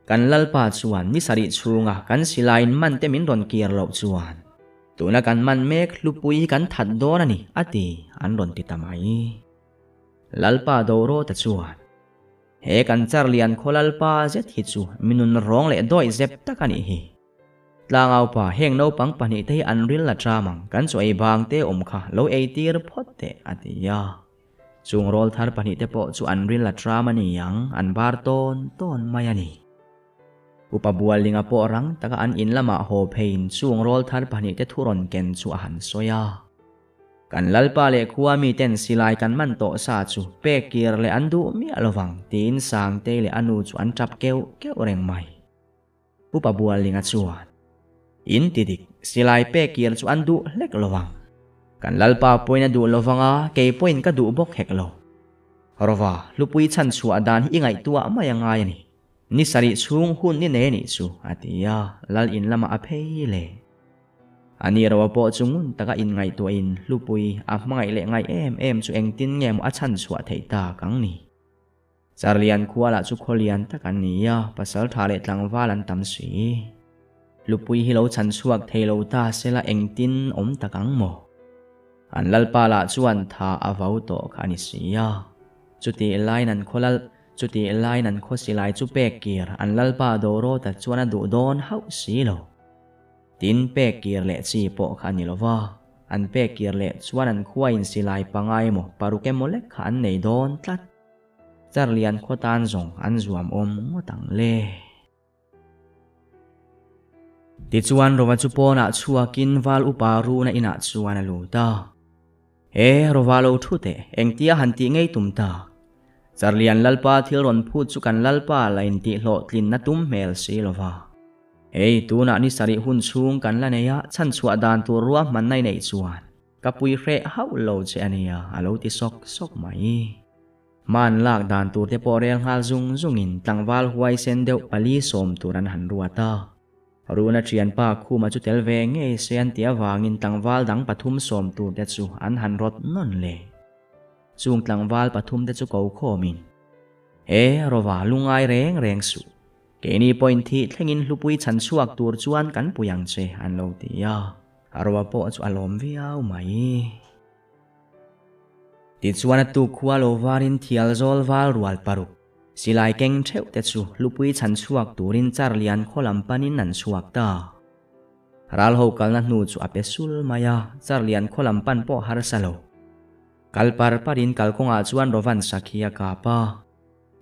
Kan Lalpa chuan ni sarih chhunga kan silaiin mante min rawn kir loh chuan, tuna kan man mek hlupui hi kan that dawn a ni, a ti, an rawn ti ta mai. Lalpa Dorawta chuan, He kan char lian khaw Lalpa zet hi chu mi nun rawng leh dawih zep tak a nih hi. Tlangaupa, heng naupang pahnihte hi an ril la ṭam ang, kan chaw ei bang te awm kha lo ei tir phawt teh, a ti a. Chung rawl thar pahnihte pawh chu an ril a tram a ni ang, an bar tawn tawn mai a ni. Upa Buallinga pawh rang taka an in lamah haw pheiin chung rawl thar pahnihte thu rawn ken chu a han sawi a. Kan Lalpa leh khua miten silai kan man tawh sa chu pek kir leh an duh miah lovang tiin Sangtei leh a nu chu an tap keuh keuh reng mai. Upa Buallinga chuan, In ti dik, silai pek kir chu an duh hlek lo ang. Kan Lalpa pawhin a duh lo vang a, kei pawhin ka duh bawk hek lo. Rova, hlupui chhan chhuah dan hi i ngaihtuah mai a ngai a ni. Ni sarih chhung hun ni nei anih chu, a ti a, Lal in lamah a phei leh. A ni Rova pawh chu ngun taka inngaihtuahin hlupui a hmangaih leh ngaih em em chu engtin nge maw a chhan chhuah theih tak ang ni. Charlian khua lah chu khaw lian tak an ni a, pasal tha leh tlangval an tam si. Lupui hi lo chhan chhuak thei lo ta sela engtin awm tak ang maw? An lalpa lah chuan tha a vau tawh kha a ni si a. Chutih laiin an khaw lal, chutih laiin an khaw silai chu pek kir an lalpa Dorawta chuan a duh dawn hauh si lo. Tin, pek kir leh chi pawh kha a ni lo va, an pek kir leh chuan an khuain silai pangai emaw paruk emaw lek kha an nei dawn tlat. Charlian khaw tan zawng an zuam awm ngawt ang le. Tichuan Rova chu pawnah chhuakin Val upa runa inah chuan a lut a. E, Rova lo thu teh, engtia han tih ngei tum tak? Charlian Lalpa thil rawn phut chu kan Lalpa la intih hlawhtlinna tum hmel si lo va. Hei, tunah ni sarih hun chhung kan la nei a, chhanchhuah dan tur ruahmanna i neih chuan ka pui hreh hauh lo che a nia, a lo ti sawk sawk mai. Hman lak dan tur te pawh rel nghal zung zungin tlangval huaisen deuh pali sawm tur an han ruat a. Runa thianpa Khuma chu tel ve ngei se an tih avangin tlangval dang pathum sawm tur te chu an han rawt nawn leh. Chung tlangval pathum te chu ko khawmin, He Rova lungai reng reng suh. Keini pawhin thih thlengin hlupui chhan chhuak tur chuan kan pui ang che an lo ti a. Rova pawh chu a lawm viau mai. Tichuan a tuk khua lo varin thial zawl val rual paruk, silai keng theuh te chu hlupui chhan chhuak turin char lian khaw lam panin an chhuak ta. Ral ho kalna hnu chu a pe sul mai a, char lian khaw lam pan pawh harsa lo. Kal par parin kalkawngah chuan Rovan sakhi a kap a.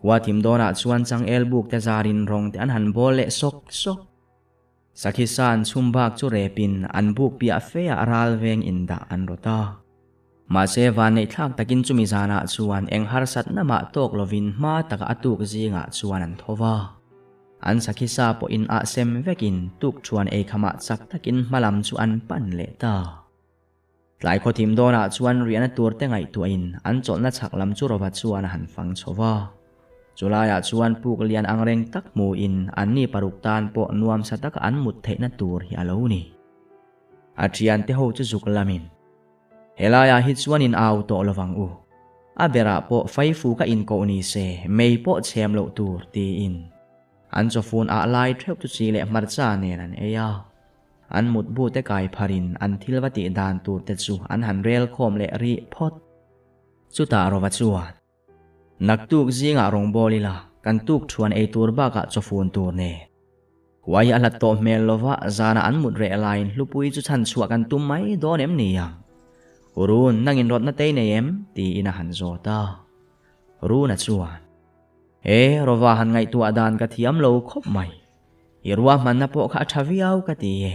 Khua thim dawnah chuan changel buk te zarin rawng te an han bawl leh sawk sawk. Sakhi san chhum bak chu repin an buk piah fe ah ral veng in dah an rawt a. Mahse vanneih thlak takin chumi zanah chuan eng harsatna mah tawk lovin hma taka a tuk zingah chuan an tho va. An sakhi sa pawh in ah sem vekin tuk thuan eikhamah chak takin hmalam chu an pan leh ta. Tlai khawthim dawnah chuan riahna tur te ngaihtuahin an chawlhna chhak lam chu Rova chuan a han fang chho va. Chulaiah chuan puk lian angreng tak hmuhin anni paruk tan pawh nuamsa taka an mut theihna tur hi a lo ni. A thiante ho chu zuk lamin, Helaiah hi chuan in au tawh lovang u. A berah pawh faifu ka inkoh ni se, mei pawh chhem loh tur, tiin an chawfun ah lai theuh chu chi leh hmarcha nen an ei a. An mutbu te kai pharin an thil va tih dan tur te chu an han rel khawm leh rih phawt. Chutah Rova chuan, Naktuk zingah rawngbâwl ila, kan tuk thuan ei tur bakah chawfun tur nen. Huai a hlat tawh hmel lova zanah an mut reh laiin hlupui chu chhan chhuah kan tum mai dawn em ni ang? Run, nangin rawtna tei nei em? tiin a han zawt a. Runa chuan, E, Rova han ngaihtuah dan ka thiam lo khawp mai. I ruahmanna pawh kha a tha viau ka ti e.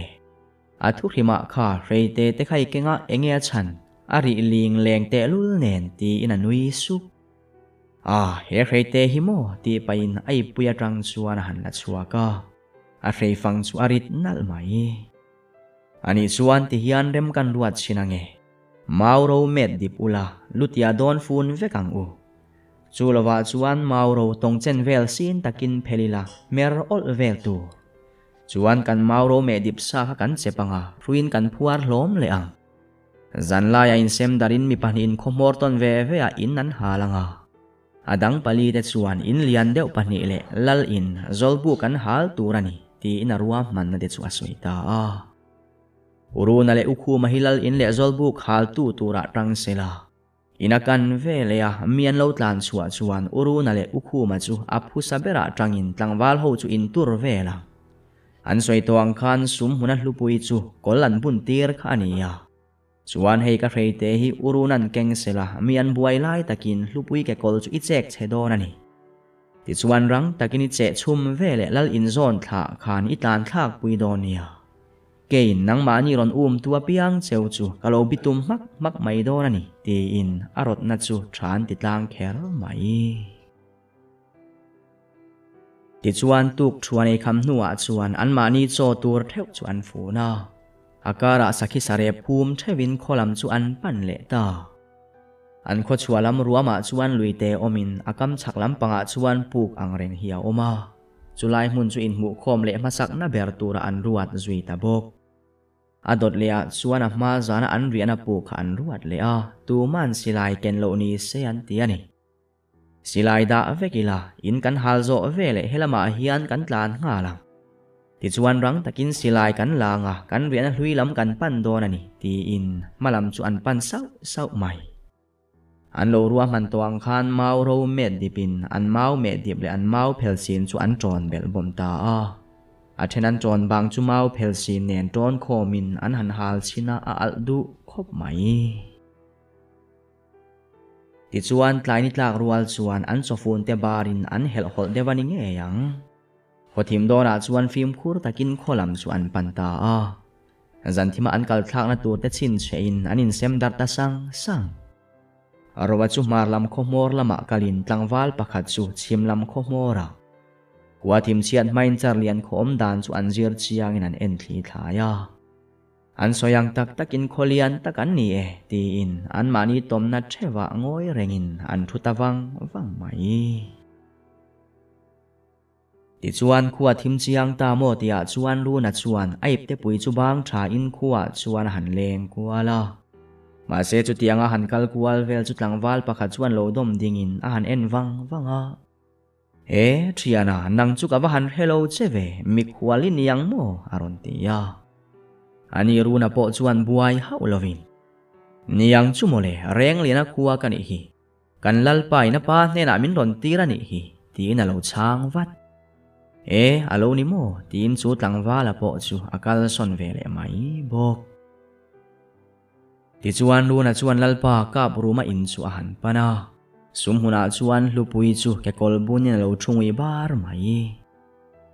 A thuhrimah kha hreite te kha i keng a, enge a chhan? A rih ling leng tehlul nen tiin a nui sup. A, he hreite hi maw? tih pahin a ipui atang chuan a han la chhuak a. A hreifang chu a rit nalh mai. Anih chuan tihian rem kan ruat chhin ange. Mau ro met dip ula, lutia dawn fun vek ang u. Chu lovah chuan mau ro tawng chen vel sin takin phel ila, hmer awlh vel tur. Chuan kan mau ro meh dip sa kha kan chep ang a, hruiin kan phuar hlawm leh ang. Zan laia insem darin mi pahnihin khaw hmawr tawn ve ve ah in an hal ang a. A dang pali te chuan in lian deuh pahnih leh lal in zawlbu kan hal tur a ni, tiin a ruahmanna te chu a sawi ta a. Uruna leh Ukhuma hi lal in leh zawlbuk haltu turah tang sela. Ina kan ve leh a, mi an lo tlan chhuah chuan U Runa leh U Khuma chu a phusa berah tangin tlangval ho chu in tur vel a. An sawi tawh ang khan sum hmuna hlupui chu kawl an bun tir kha a ni a. Chuan hei ka hreite hi U Runa'n keng sela mi an buai lai takin hlupui ke kawl chu i chek che dawn a ni. Tichuan rang takin i cheh chhum ve leh lal inzawn thlah khan i tlan thlak pui dawn nia. Keiin nangmahni rawn um tu apiang cheu chu ka lo bitum hmak hmak mai dawn a ni, tiin a rawtna chu tha an ti tlang kher mai. Tichuan tuk thuan ei kham hnuah chuan anmahni chaw tur theuh chu an fun a, a karah sakhi sarep phum theuhin khaw lam chu an pan leh ta. An khaw chhuah lam ruamah chuan luite awmin a kam chhak lampangah chuan puk angreng hi a awm a. Chulai hmun chu inhmuhkhawm leh hmasakna ber tura an ruat zui ta bawk. A dawt leh ah chuan a hma zana an riahna puk kha an ruat leh a, tuman silai ken loh ni se an ti a ni. Silai dah vek ila, in kan hal zawh ve leh helamah hian kan tlan nghal ang. Tichuan rang takin silai kan lang a, kan riahna hlui lam kan pan dawn a ni, tiin hmalam chu an pan sauh sauh mai. An lo ruahman tawh ang khan mau ro met dipin an mau meh dip leh an mau phel sin chu an ṭawn belh bawm ta a. A ṭhen an ṭawn bang chu mau phel sin nen ṭawn khawmin an han hal chhin a, a alh duh khawp mai. Tichuan tlai ni tlak rual chuan an chawfun te barin an helh hawlh deuh a ni ngei ang. Khawthim dawnah chuan fimkhur takin khaw lam chu an pan ta a. Zanthima an kal thlakna tur te chhinchhehin an insem darh ta sang sang. Rova chu hmar lam khaw hmawr lamah kalin tlangval pakhat chu chhim lam khaw hmawrah. Khua thim chhiat hmain char lian khaw awm dan chu an zir chiangin an en thli thlai a. An sawi ang tak takin khaw lian tak an ni e tiin anmahni tawmna theuhah ngawi rengin an thu ta vang vang mai. Tichuan khua thim chiang ta maw tihah chuan Runa chuan a ipte pui chu bang tha in khuaah chuan a han leng kual a. Mahse chutianga han kal kual vel chu tlangval pakhat chuan lo dawm dingin a han en vang vang a. E, thiana, nang chu ka va han hre lo che ve, mikhual i ni ang maw? a rawn ti a. Ani Runa pawh chuan buai hauh lovin, Ni ang chu mawle, Rengliana khua ka nih hi. Kan Lalpa in a pa hnenah min rawn tir a nih hi, tiin a lo chhang vat. E, a lo ni maw? tiin chu tlangvala pawh chu a kal sawn ve leh mai bawk. Tichuan Runa chuan Lalpa kap ruma in chu a han pan a, sum hunah chuan Hlupui chu kekawl bunin a lo thu ngui bar mai.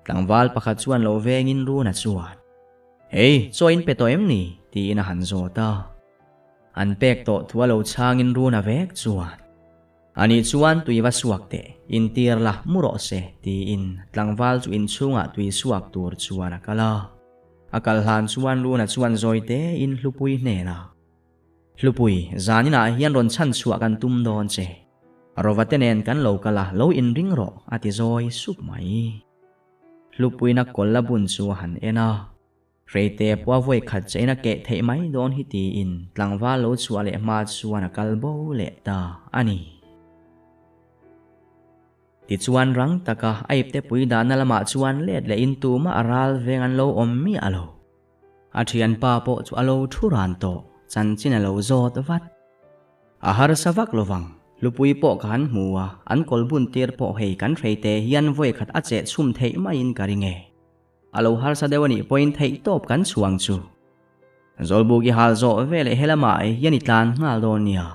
Tlangval pakhat chuan lo vengin Runa chuan, Hei, chaw in pe tawh em ni? tiin a han zawt a. An pek tawh thu a lo chhangin Runa vek chuan, Anih chuan tui va suak teh, intir la, mu rawh se, tiin tlangval chu inchhungah tui suak tur chuan a kal a. A kal hlan chuan Luna chuan zawi tein Hlupui hnenah, Hlupui, zaninah hian rawn chhan chhuah kan tum dawn che. Rovate nen kan lo kal a, lo inring rawh, a ti zawi sup mai. Hlupuina kawl la bun chu a han en a, Reite pawh a vawi khat chein a keh theih mai dawn hi tiin tlangval lo chhuah leh hma chuan a kal bo leh ta a ni. Tichuan rang taka a ipte pui dahna lamah chuan let lehin tumah a ral veng an lo awm miah lo. A thianpa pawh chu a lo thu ran tawh, chanchin a lo zawt vat. A harsa vak lovang, hlupui pawh ka han hmu a, an kawl bun tir pawh hei kan hreite hian vawikhat a cheh chhum theih maiin ka ring e. A lo harsa deuh a nih pawhin theihtawp kan chhuang chu. Zawlbuk i hal zawh ve leh helamah hian i tlan nghal dawn nia.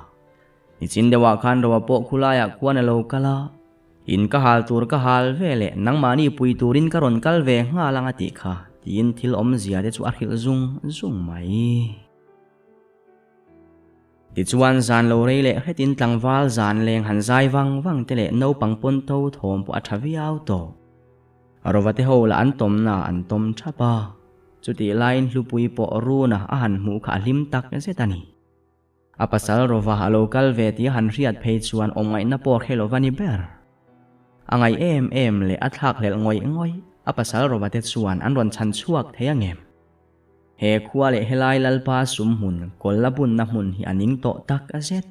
Nichin deuhah khan Roa pawh khulaiah khuan a lo kal a, in ka hal tur ka hal ve leh nangmahni pui turin ka rawn kal ve nghal ang a tih kha, tiin thil awmzia te chu a hrilh zung zung mai. Tichuan zan lo rei leh hretin tlangval zan leng han zai vang vang te leh naupang pawn to thawm pawh a tha viau tawh. Rovate ho lah an tawmna an tawm thap a, chutih laiin Hlupui pawh Runa a han hmuh kha a hlim tak zet a ni. A pasal Rova a lo kal ve tih a han hriat phei chuan awmngaihna pawh hre lova ni ber. A ngaih em em leh a thlakhlelh ngawih ngawih a pasal Rova te chuan an rawn chhan chhuak thei angem? He khua leh helai Lalpa sum hmun kawl la bunna hmun hi a ning tawh tak zet.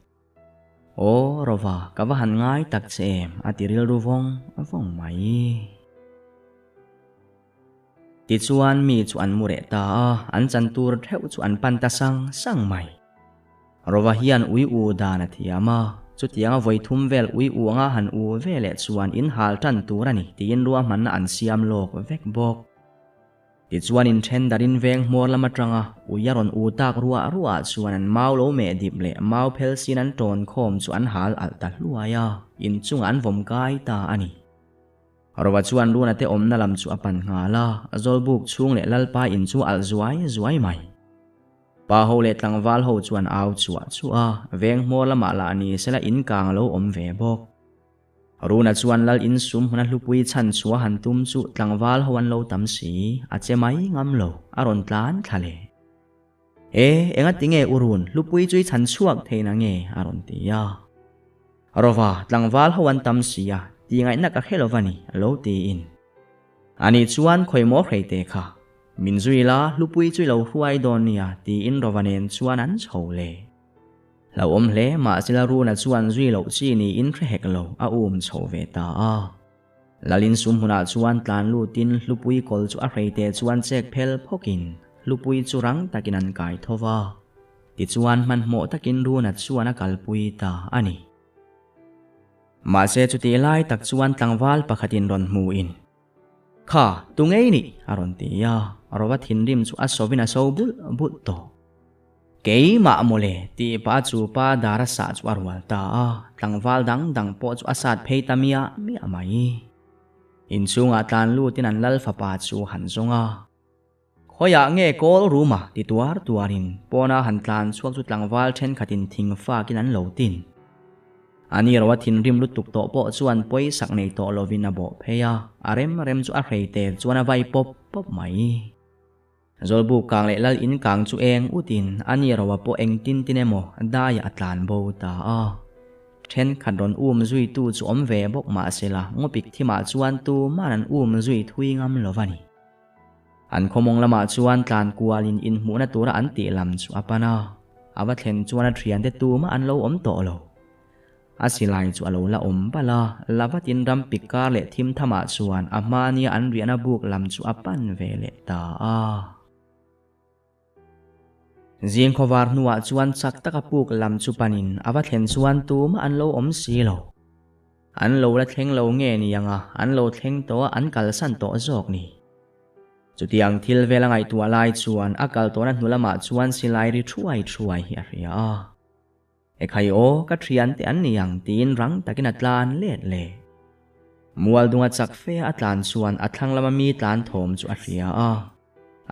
Aw Rova, ka va han ngai tak che em, a ti rilru vawng vawng mai. Tichuan mi chu an mu reh ta a, an chan tur theuh chu an pan ta sang sang mai. Rova hian ui u dan a thiam a, chutianga vawi thum vel ui u anga han u ve leh chuan in hal tan tur a ni tiin ruahmanna an siam lawk vek bawk. Tichuan inthen darin veng hmawr lam atanga ui a rawn u tak ruah ruah chuan an mau lo meh dip leh mau phel sin an tawn khawm chu an hal alh ta hluai a, inchungah an vawm kai ta a ni. Rova chuan Runa te awmna lam chu a pan nghal a, Zawlbuk chhung leh Lalpa in chu alh zuai zuai mai. Pa ho leh tlangval ho chuan au chuah chuah a, veng hmawr lamah lah ni sela in kang a lo awm ve bawk. Runa chuan Lal insum hmuna hlupui chhan chhuah han tum chu tlangval ho an lo tam si, a che mai ngam lo, a rawn tlan thla le. E, enga tinge u Run, hlupui chu i chhan chhuak thei na nge? a rawn ti a. Rova, tlangval ho an tam si a, tih ngaihna ka hre lova ni, a lo tiin. Ani chuan khawi maw hrei te kha, min zui la, hlupui chu i lo hruai dawn nia, tiin Rova nen chuan an chho le. Hlauhawm hle mahsela Runa chuan zui loh chi niin hre hek lo, a um chho ve ta a. Lalin sum hmunah chuan tlan lutin Hlupui kawl chu a hreite chuan chek phel phawkin Hlupui chu rang takin an kai tho va. Tichuan hmanhmawh takin Runa chuan a kalpui ta a ni. Mahse chutih lai tak chuan tlangval pakhatin rawn hmuin, Kha, tu ngei nih? a rawn ti a, Rova thinrim chu a sawin a so bulh bulh tawh. Keimah mawle tih pah chu pa dar a sah chu a rual ta a, tlangval dang dang pawh chu a sat phei ta miah miah mai. Inchhungah tlan lutin an lal fapa chu han zawng a. Khawiah nge kawl ruma ti tuar tuarin pawna han tlan chhuak chu tlangval thenkhatin thing fakin an lo tin. Ani ro a thinrim lutuk tawh pawh chuan pawisak nei tawh lovin a bawh phei a, a rem rem chu a hrei tel chuan a vai pawp pawp mai. Zawlbuk kang leh lal in kang chu eng utin ani ro a pawh engtin tin emaw daiah a tlan bo ta a. Thenkhat rawn um zuitu chu awm ve bawk mahsela ngawpik thimah chuan tuman an um zui thui ngam lo va ni. An khawmawng lamah chuan tlan kualin inhmuhna tura an tih lam chu a pan a, a va thlen chuan a thiante tumah an lo awm tawh lo. A silai chu a lo la awm palh a, la vatin ram pik kar leh thim thamah chuan a hmania an riahna buk lam chu a pan ve leh ta a. Zing khawvar hnuah chuan chak taka puk lam chu panin a va thlen chuan tumah an lo awm si lo. An lo la thleng lo nge ni anga an lo thleng tawh a an kalsan tawh zawk ni. Chutiang thil vel a ngaihtuah lai chuan a kal tawhna hnu lamah chuan silai ri thuai thuai hi a hria a. Ekhai aw, ka thiante an ni ang tiin rang takin a tlan let le. Mual dunga chak fe a tlan chuan a thlang lama mi tlan thawm chu a hria a.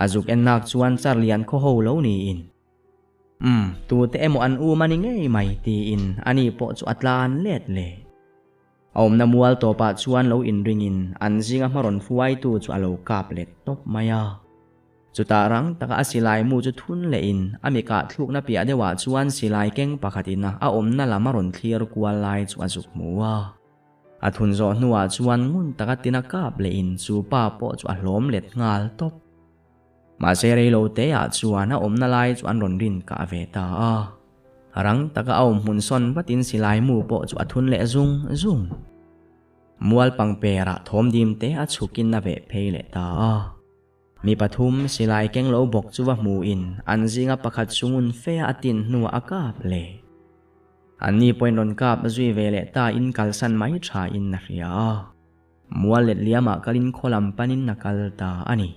A zuk ennak chuan char lian khaw ho lo niin. Umm, tute emaw an um a ni ngei mai tiin ani pawh chu a tlan let le. A awmna mual tawpah chuan lo inringin an zinga hma rawn hruaitu chu a lo kap let tawp mai a. Chutah rang taka a silai mu chu thun lehin a mi kah thlukna piah deuhah chuan silai keng pakhatin a awmna lam a rawn thlir kual lai chu a zuk hmu a. A thun zawh hnuah chuan ngun taka tina kap lehin chu pa pawh chu a hlawm let nghal tawp. Mahse reilo teah chuan a awmna lai chu an rawn rin kah ve ta a. Rang taka a awm hmun sawn vatin silai mu pawh chu a thun leh zung zung. Mual pangperah thawm dim te a chhukin a veh phei leh ta a. Mi pathum silai keng lo bawk chu va hmuin an zinga pakhat chu ngun fe a tin hnuah a kap leh. Anni pawhin rawn kap zui ve leh ta in kalsan mai tha in a hria a. Mual let liamah kalin khaw lam panin a kal ta a ni.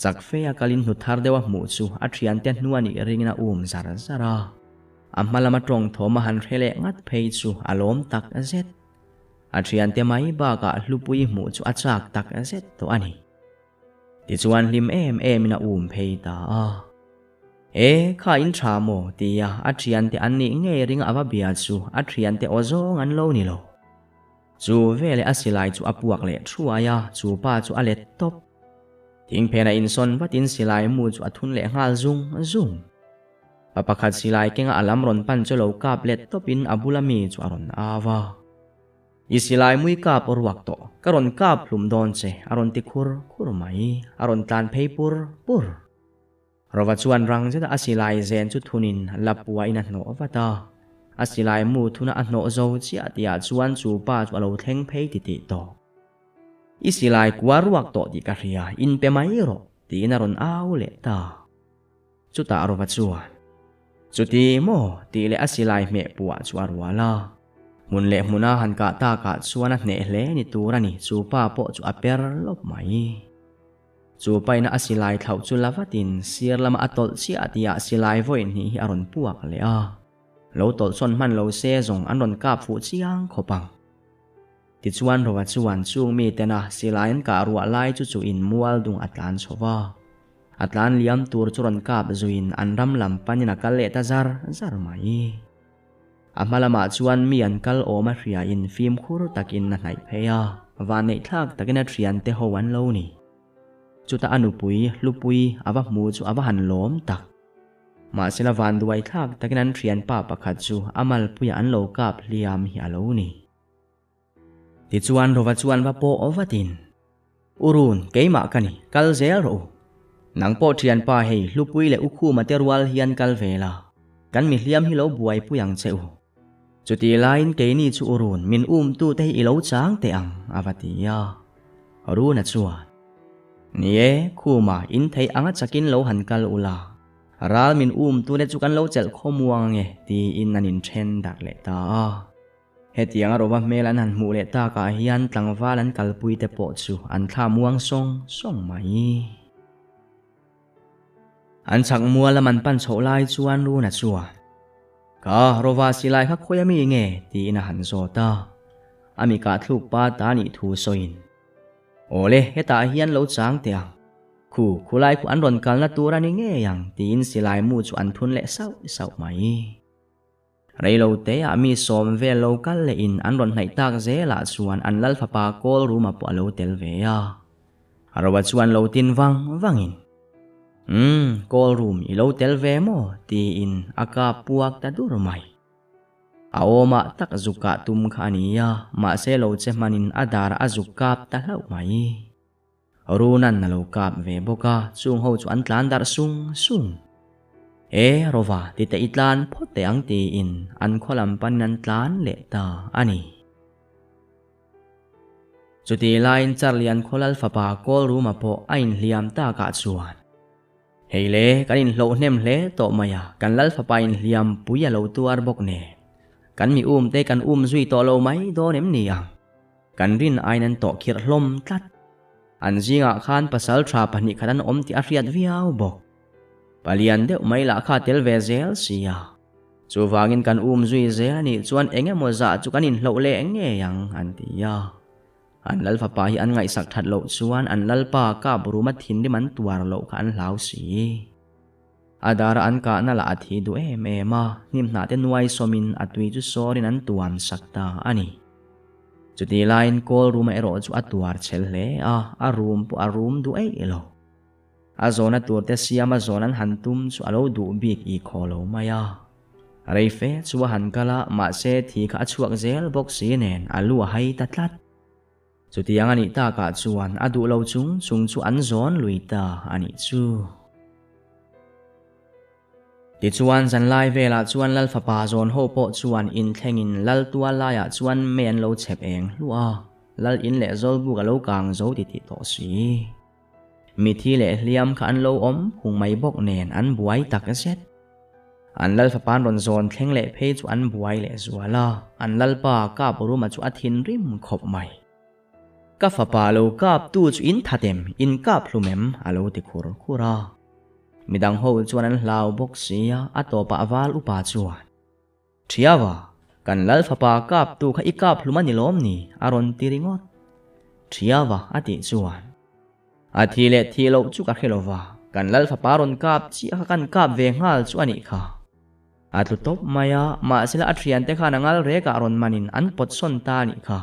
Chak fe a kalin hnu thar deuh a hmuh chu a thiante hnu a nih ringin a um zar zar a. A hma lama tawng thawm a han hre leh ngat phei chu a lawm tak zet. A thiante mai bakah hlupui hmuh chu a chak tak zet tawh a ni. Tichuan hlim em emin a um phei ta a. E, kha in tha maw? tia a thiante an nih ngei ring a va bia chu a thiante aw zawng an lo ni lo. Chu veleh a silai chu a puak leh thuai a, chu pa chu a let tawp. Thingphen a insawn vatin silai mu chu a thun leh nghal zung zung. Pa pakhat silai kenga a lam rawn pan chu lo kap let tawpin a bula mi chu a rawn au a. I silai mui kap ruak tawh, ka rawn kap hlum dawn che, a rawn ti khur khur mai, a rawn tlan phei pur pur. Rova chuan rang zeta a silai zen chu thunin Lapuain a hnawh vat a. A silai mu thuna a hnawh zo chiah tihah chuan chu pa chu a lo thleng phei titih tawh. I silai kua ruak tawh tih ka hria, inpe mai rawh, tiin a rawn au leh ta. Chutah Rova chuan, Chuti maw? tih leh a silai hmeh puah chu a rual a. Hmun leh hmuna han kah takah chuan a hneh hle ni tur a ni, chu pa pawh chu a per lawp mai. Chu paina a silai thlauh chu la vatin sir lama a tawlh chiah tihah silai vawi hnih hi a rawn puak leh a. Lo tawlh sawn hman lo se zawng an rawn kap fuh chiang khawp ang. Tichuan Rova chuan chung mitena silai an kah ruah lai chu chuhin mual dung a tlan chho va. A tlan liam tur chu rawn kap zuiin an ram lam panin a kal leh ta zar zar mai. A hma lamah chuan mi an kal awm a hriain fimkhur takin a hnaih phei a, vanneihthlak takin a thiante ho an lo ni. Chutah a nupui Hlupui a va hmu chu a va han lawm tak. Mahsela vanduaithlak takin an thianpa pakhat chu a malpuiah an lo kap hliam hi a lo ni. Tichuan Rova chuan va pawh vatin, U Run, keimah ka ni, kal zel rawh u. Nang pawh thianpa hei Hlupui leh U Khuma te rual hian kal ve la, kan mi hliam hi lo buaipui ang che u. Chutih laiin keini chu U Run, min umtu te hi i lo chang teh ang, a va ti a. Runa chuan, Ni e, Khuma, in theih anga chakin lo han kal u la, ral min umtu te chu kan lo chelh khawmuang ange, tiin an inthen darh leh ta a. Hetiang a rova hmel an han hmuh leh takah hian tlangval an kalpui te pawh chu an thla muang sawng sawng mai. An chhak mual lam an pan chhoh lai chuan Runa chuan, Ka rova silai kha khawi a mi nge? tiin a han zawt a. A mi kah thluk pa ta nih thu sawiin, Awle, hetah hian lo chang teh ang. Khu, khulai khu an rawn kalna tur a ni ngei ang, tiin silai mu chu an thun leh sauh sauh mai. Reilo teah mi sawm vel lo kal leh in an rawn hnaih tak zelah chuan an lal fapa kawl ruma pawh a lo tel ve a. Roa chuan lo tin vang vangin, Umm, kawl rum i lo tel ve maw? tiin a kap puak ta dur mai. A awmah tak zuk kah tum kha a ni a, mahse lo che hmanin a dar a zuk kap ta hlauh mai. Runan a lo kap ve bawk a, chung ho chu an tlan darh sung sung. E, Rova, ti teh i tlan phawt teh ang tiin an khaw lam panin an tlan leh ta a ni. Chutih laiin Charlian Khawlal fapa Kawlruma pawh a inhliam takah chuan, Hei le, kan inhloh hnem hle tawh mai a, kan lal fapa inhliam pui a lo tuar bawk nen. Kan mi um te kan um zui tawh lo mai dawn em ni ang? Kan rin aiin an tawh khirh hlawm tlat. An zingah khan pasal tha pahnih khat an awm tih a hriat viau bawk. Palian deuh mai lah kha tel ve zel sia. Chuvangin kan um zui zel a nih chuan eng emaw zah chu kan inhloh leh ngei ang, an ti a. An lal fapa hi an ngaihsak that loh chuan an lalpa kap ruma thinrim an tuar loh kha an hlau si. A dara an kahna lah a thi duh em em a, hnim hnah te nuai sawmin a tui chu sawrin an tuam sak ta a ni. Chutih laiin kawl ruma erawh chu a tuar chhel hle a, a rum pawh a rum duh eih lo. A zawna turte siama zawn an han tum chu a lo duh bik i khaw lo mai a. Rei fe chu a han kal a, mahse thi kha a chhuak zel bawk si nen a lu a hai ta tlat. Chutiang a nih takah chuan a duh lo chung chung chu an zawn lui ta a nih chu. Tichuan zanlai velah chuan Lal fapa zawn ho pawh chuan inthlengin Lal tual laiah chuan mei an lo chhep eng hluah a, Lal in leh Zawlbuk a lo kang zo titih tawh si. Mithi leh hliam kha an lo awm phung mai bawk nen an buai tak zet. An lal fapan rawn zawn thleng leh phei chu an buai leh zual a, an lalpa kap ruma chu a thinrim khawp mai. Ka fapa lo kap tu chu in that em, in kap hlum em? a lo ti khur khur a. Midang ho chuan an hlau bawk sia, a tawpah val upa chuan. Thiava, kan lal fapa kap tu kha i kap hlum a ni lawm ni? a rawn ti ringawt. Thiava a tih chuan, A thi leh thi loh chu ka hre lo va, kan lal fapa rawn kap chiah kha kan kap ve nghal chu a nih kha. A tlu tawp mai a, mahsela a thiante khan a ngal rekah rawn manin an pawt sawn ta a nih kha.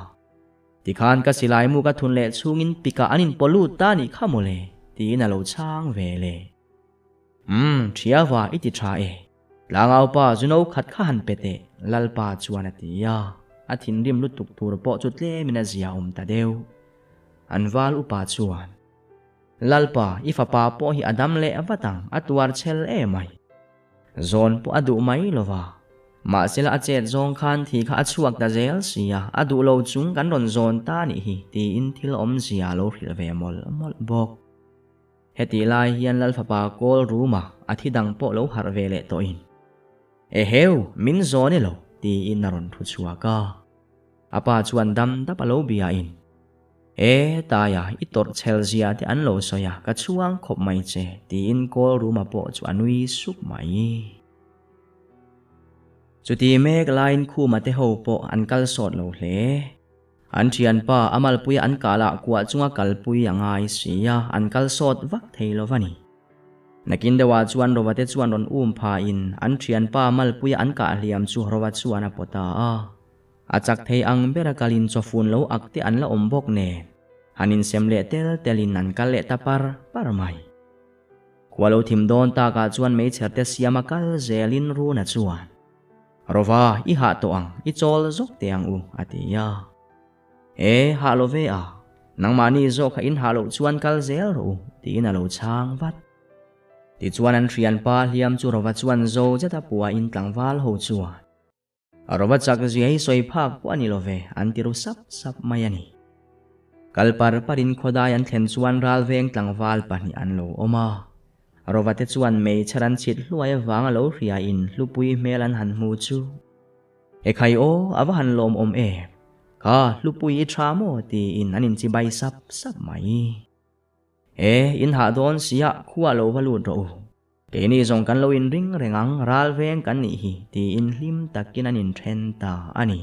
Tikhan ka silai mu ka thun leh chhungin pikah an inpaw lut ta a nih kha mawle, tiin a lo chhang ve le. Umm, Thiava i ti tha e. Tlangaupa zu no khat kha han pe teh, Lalpa chuan a ti a. A thinrim lutuk tur pawh chu tlemin a zia awm ta deuh. An val upa chuan, Lalpa, i fapa pawh hi a dam leh vat ang, a tuar chhel emai. Zawn pawh a duh mai lo va. Mahsela a chet zawng khan thi kha a chhuak ta zel sia, a duh lo chung kan rawn zawn ta nih hi, tiin thil awmzia a lo hrilh ve mawlh mawlh bawk. Hetih lai hian Lal fapa kawl ruma a thi dang pawh lo harh ve leh tawhin, Eheu, min zawn i lo, tiin a rawn thu chhuak a. A pa chuan dam dap a lo biain, E, Taia, i tawrh chhel zia te an lo sawi a, ka chhuang khawp mai che, tiin kawl ruma pawh chu a nui sup mai. Chuti mek laiin Khuma te ho pawh an kal sawt lo hle. An thianpa a malpuia an kah lah kuah chunga kalpui a ngai si a, an kal sawt vak thei lo va ni. Nakin deuhah chuan Rova te chuan rawn um phahin an thianpa malpuia an kah hliam chu Rova chuan a pawt ta a. A chak thei ang bera kalin chawfun lo ak te an la awm bawk nen, han insem leh tel telin an kal leh ta par par mai. Khua lo thim dawn takah chuan meichher te siama kal zelin Runa chuan, Rova, i hah tawh ang, i chawl zawk teh ang u, a ti a. E, hah lo ve a, nangmahni zawk kha in hah loh chuan kal zel rawh u, tiin a lo chhang vat. Tichuan an hrianpa hliam chu Rova chuan zo zeta puahin tlangval ho chuan, Rova chak zia hi sawi phak pawh a ni lo ve, an ti ru sap sap mai a ni. Kal par parin khawdai an thlen chuan ralveng tlangval pahnih an lo awm a. Rova te chuan meichher an chhit hluai avanga lo hriain hlupui hmel an han hmu chu. Ekhai aw, a va han lawmawm em? Kha, hlupui i tha maw? tiin an inchi bai sap sap mai. E, in hah dawn sia, khua lo va lut rawh u. Keini zawng kan lo inring reng ang, ral veng kan nih hi, tiin hlim takin an inthen ta a ni.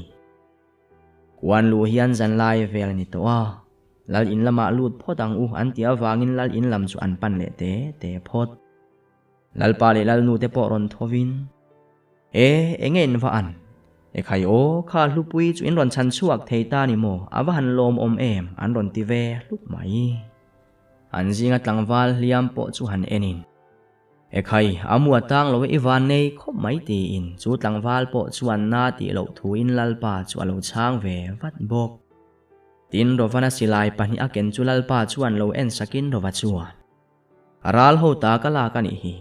Kuan luh hian zanlai vel a ni tawh a. Lal in lamah lut phawt ang u an tih avangin lal in lam chu an pan leh te te phawt. Lalpa leh Lalnu te pawh rawn thovin, E, enge in va an? Ekhai aw, kha hlupui chu in rawn chhan chhuak thei ta ni maw, a va han lawmawm em, an rawn ti ve hlup mai. An zinga tlangval hliam pawh chu han enin. Ekhai, a mu a tang lo e i van nei khawp mai tiin chu tlangval pawh chuan na tih loh thuin Lalpa chu a lo chhang ve vat bawk. Tin, Rovana silai pahnih a ken chu Lalpa chuan lo en sakin Rova chuan, A ral ho ta ka lak a nih hi.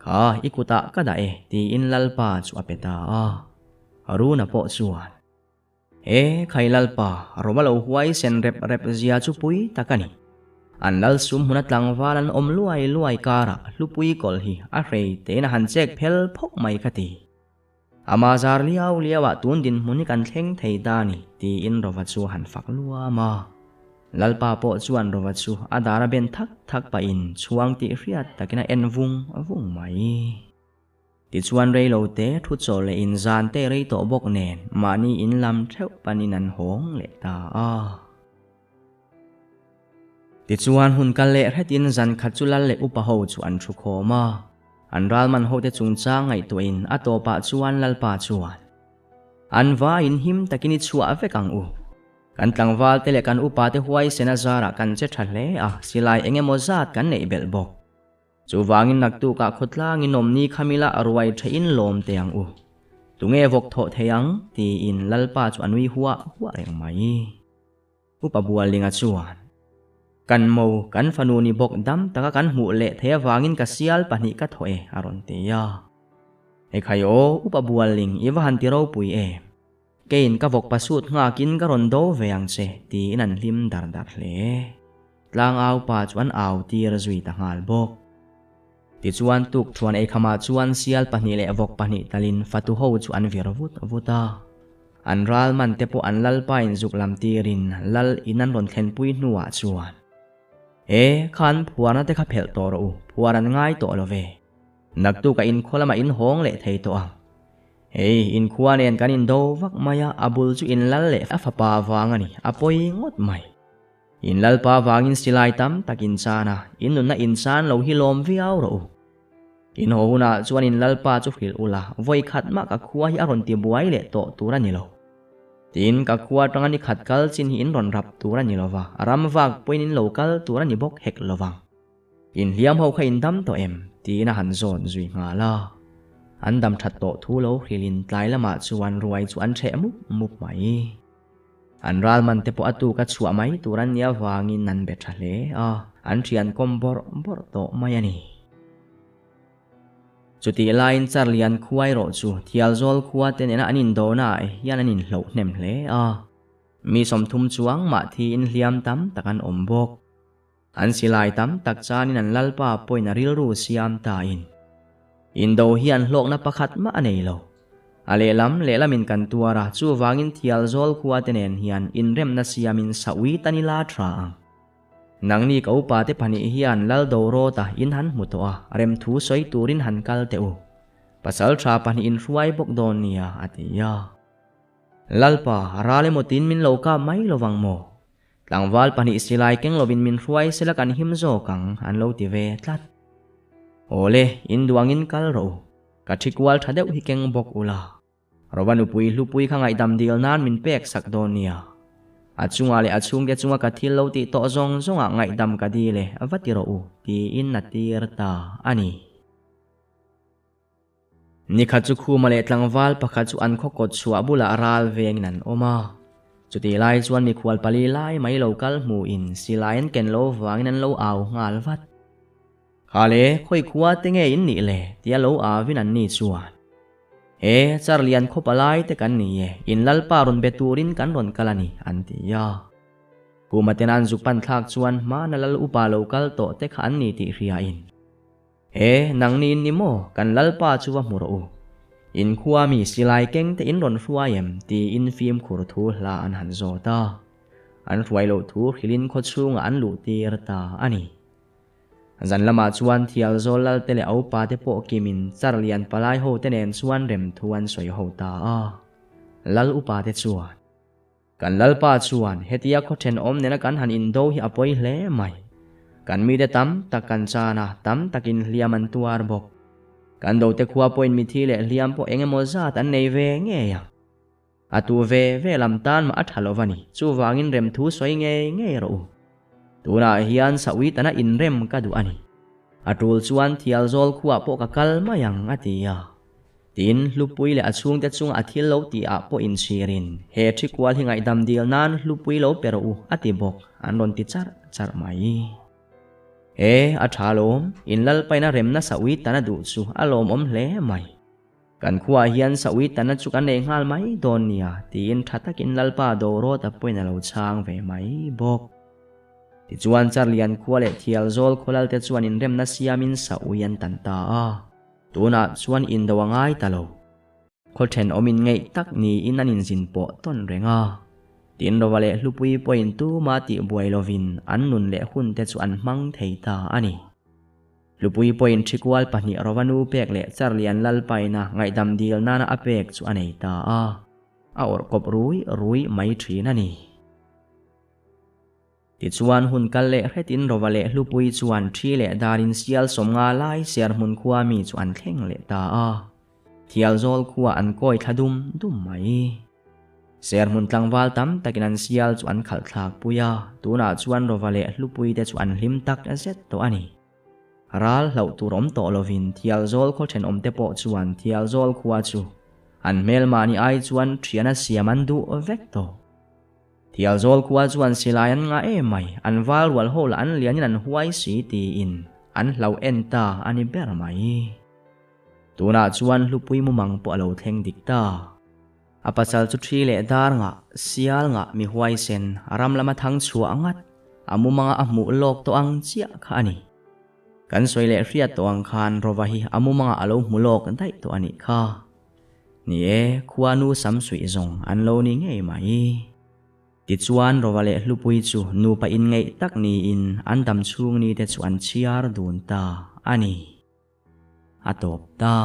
Kha, i kutah ka dah e tiin Lalpa chu a pe ta a. Aruna pawh chuan, E, khai Lalpa, Roma lo huai sen rep rep zia chu pui tak a ni. An lal sum hmuna tlangval an awm luai luai karah hlupui kawlh hi a hrei tein a han chek phel phawk mai ka ti. Ama zar liau liauah tun dinhmun hi kan thleng thei ta a ni, tiin Rova chu a han fak luam a. Lalpa pawh chuan Rova chu a dar a ben thak thak pahin chhuang tih hriat takin a en vung vung mai. Tichuan rei lo te thu chaw leh in zan te rei tawh bawk nen mahni in lam theuh panin an hawng leh ta a. Tichuan hun kal leh hretin zan khat chu lal leh upa ho chu an thu khawm a. An ralman hote chungchang ngaihtuahin a tawpah chuan Lalpa chuan, An vaiin him takin i chhuah vek ang u. Kan tlangvalte leh kan upate huaisen a zarah kan che tha hle a, silai eng emaw zat kan neih belh bawk. Chuvangin naktukah khawtlangin awmni khamila a ruai thein lawm teh ang u. Tunge vawk thawh thei ang? tiin Lalpa chu a nui huah huah reng mai. Upa Buallinga chuan, Kan mo, kan fanu ni bawk dam taka kan hmuh leh thei avangin ka sial pahnih ka thawh e, a rawn ti a. Ekhai aw, Upa Bualling, i va han ti ropui em? Keiin ka vawk pasut nghakin ka rawn do ve ang che, tiin an hlim dar dar hle. Tlangau pa chu an au tir zui ta nghal bawk. Tichuan tukthuan eikhamah chuan sial pahnih leh vawk pahnih talin fatu ho chu an vir vut vut a. An ral man te pawh an lalpain zuk lam tirin lal in an rawn thlenpui hnuah chuan, E, khan phuarna te kha phelh tawh rawh u, phuar an ngai tawh lo ve. Naktukah inkhua lamah in hawng leh thei tawh ang. Hei, inkhua nen kan indo vak mai a, a bul chu in lal leh a fapa vang a ni, a pawi ngawt mai. In Lalpa vangin silai tam tak in chan a, in nunna in chan lo hi lawm viau rawh u. In haw hunah chuan in Lalpa chu hrilh ula, vawi khat mah ka khua hi a rawn ti buai leh tawh tur a ni lo. Tin, ka khua atanga ni khat kal chin hi in rawn rap tur a ni lo va, ram vak pawhin in lo kal tur a ni bawk hek lo vang. In hliam ho kha in dam tawh em? tiin a han zawn zui nghal a. An dam that tawh thu lo hrilhin tlai lamah chuan ruai chu an ṭheh mup mup mai. An ralman te pawh a tuk a chhuah mai tur an nih avangin an be tha hle a, an thian kawm bawrh bawrh tawh mai a ni. Chutih laiin Charlian khua erawh chu Thialzawl khua te nena an indona ah hian an inhloh hnem hle a, mi 30 chuang mah thiin hliam tam tak an awm bawk. An silai tam tak chanin an lalpa pawhin a rilru siam tain indo hi an hlawkna pakhat mah a nei lo. A lehlam lehlamin kan tuar a, chuvangin Thialzawl khua te nen hian inremna siamin saui tan ila tha ang. Nangni ka upa te pahnih hian Lal Dorawta in han hmu tawh a, remthu sawi turin han kal teh u. Pasal tha pahnih in hruai bawk dawn nia, a ti a. Lalpa, ral emaw tin min lo kap mai lovang maw? Tlangval pahnih silai keng lovin min hruai sela kan him zawk ang, an lo ti ve tlat. Awle, in duangin kal rawh u. Ka thi kual tha deuh hi keng bawk ula. Rova nupui hlupui kha ngaihdam dil nan min pek sak dawn nia. A chungah leh a chhungte chunga ka thil lo tih tawh zawng zawngah ngaihdam ka dil e, va ti rawh u, tiin a tir ta a ni. Nikhat chu Khuma leh tlangval pakhat chu an khaw kawt chhuah bulah ral vengin an awm a. Chutih lai chuan mikhual pali lai mai lo kal hmuhin silai an ken lo vangin an lo au nghal vat. Kha le, khawi khua te nge in nih le? tia lo auin an ni chuan, E, Charlian khaw palai te kan ni e, in lalpa rawn be turin kan rawn kal a ni, an ti a. Khuma ten an zuk pan thlak chuan hmana lal upa lo kal tawh te kha an ni tih hriain, E, nangni in ni maw? Kan Lalpa chu va hmu rawh u. In khua mi silai keng te in rawn hruai em? tiin fimkhur thu hla an han zawt a. An hruai loh thu hrilhin khaw chhungah an luh tir ta a ni. Zan lamah chuan Thialzawl Lalte leh a upa te pawh kimin Charlian palai ho te nen chuan rem thu an sawi ho ta a. Lal upa te chuan. Kan Lalpa chuan hetia khaw thenawm nena kan han indo hi a pawi hle mai. Kan mite tam tak kan chan a, tam takin hliam an tuar bawk. Kan dote khua pawhin mithi leh hliam pawh eng emaw zat an nei ve ngei ang. A tu ve ve lam tan mah a tha lo va ni, chuvangin remthu sawi ngei ngei rawh u. Tunah hian Saui tana inrem ka duh a ni. A tul chuan Thialzawl khuah pawh ka kal mai ang, a ti a. Tin, Hlupui leh a chhungte chunga a thil lo tih ah pawh inchhirin, He thi kual hi ngaihdam dil nan Hlupui lo pe rawh u, a ti bawk, an rawn ti charh charh mai. E, a tha lawm, in lalpaina remna Saui tana duh chu a lawmawm hle mai. Kan khuaah hian Saui tana chu kan nei nghal mai dawn nia, tiin tha takin Lalpa Dorawta pawhin a lo chhang ve mai bawk. Tichuan Charlian khua leh Thialzawl khawlalte chuan inremna siamin Saui an tan ta a, tunah chuan indo a ngai ta lo. Khaw thenawm inngeih tak niin an inzin pawh tawn reng a. Tin Rova leh Hlupui pawhin tuma tihbuai lovin an nun leh hunte chu an hmang thei ta a ni. Hlupui pawhin ṭhikual pahnih Rova nu pek leh Charlian Lalpaina ngaihdam dil nana a pek chu a nei ta a, a awrh kawp rui rui mai ṭhin a ni. Tichuan hun kal leh hretin Rova leh Hlupui chuan ṭhi leh darin sial sawmnga lai Serhmun khua mi chu an thleng leh ta a, Thialzawl khua an kawi thla dum dum mai. Serhmun tlangval tam takin an sial chu an khalh thlak pui a, tunah chuan Rova leh Hlupui te chu an hlim tak zet tawh a ni. Ral hlauh tur awm tawh lovin Thialzawl khaw thenawmte pawh chuan Thialzawl khua chu an hmelmahni ai chuan thiana siam an duh vek tawh. Thialzawl khua chuan silai an ngah em mai, an val rual ho lah an lianin an huai si tiin an hlauh en ta a ni ber mai. Tunah chuan Hlupui mumang pawh a lo thleng dik ta. A pasal chu thi leh dar ngah, sial ngah mi huaisen, ram lama thang chhuah ngat, a mumanga a hmuh lawk tawh ang chiah kha a ni. Kan sawi leh hriat tawh ang khan Rova hi a mumanga a lo hmu lawk daih tawh a nih kha. Ni e, khuanu sam suih zawng an lo ni ngei mai. Tichuan Rova leh Hlupui chu nupa inngeih tak niin an dam chhung ni te chu an chhiar dun ta a ni. A tawp ta.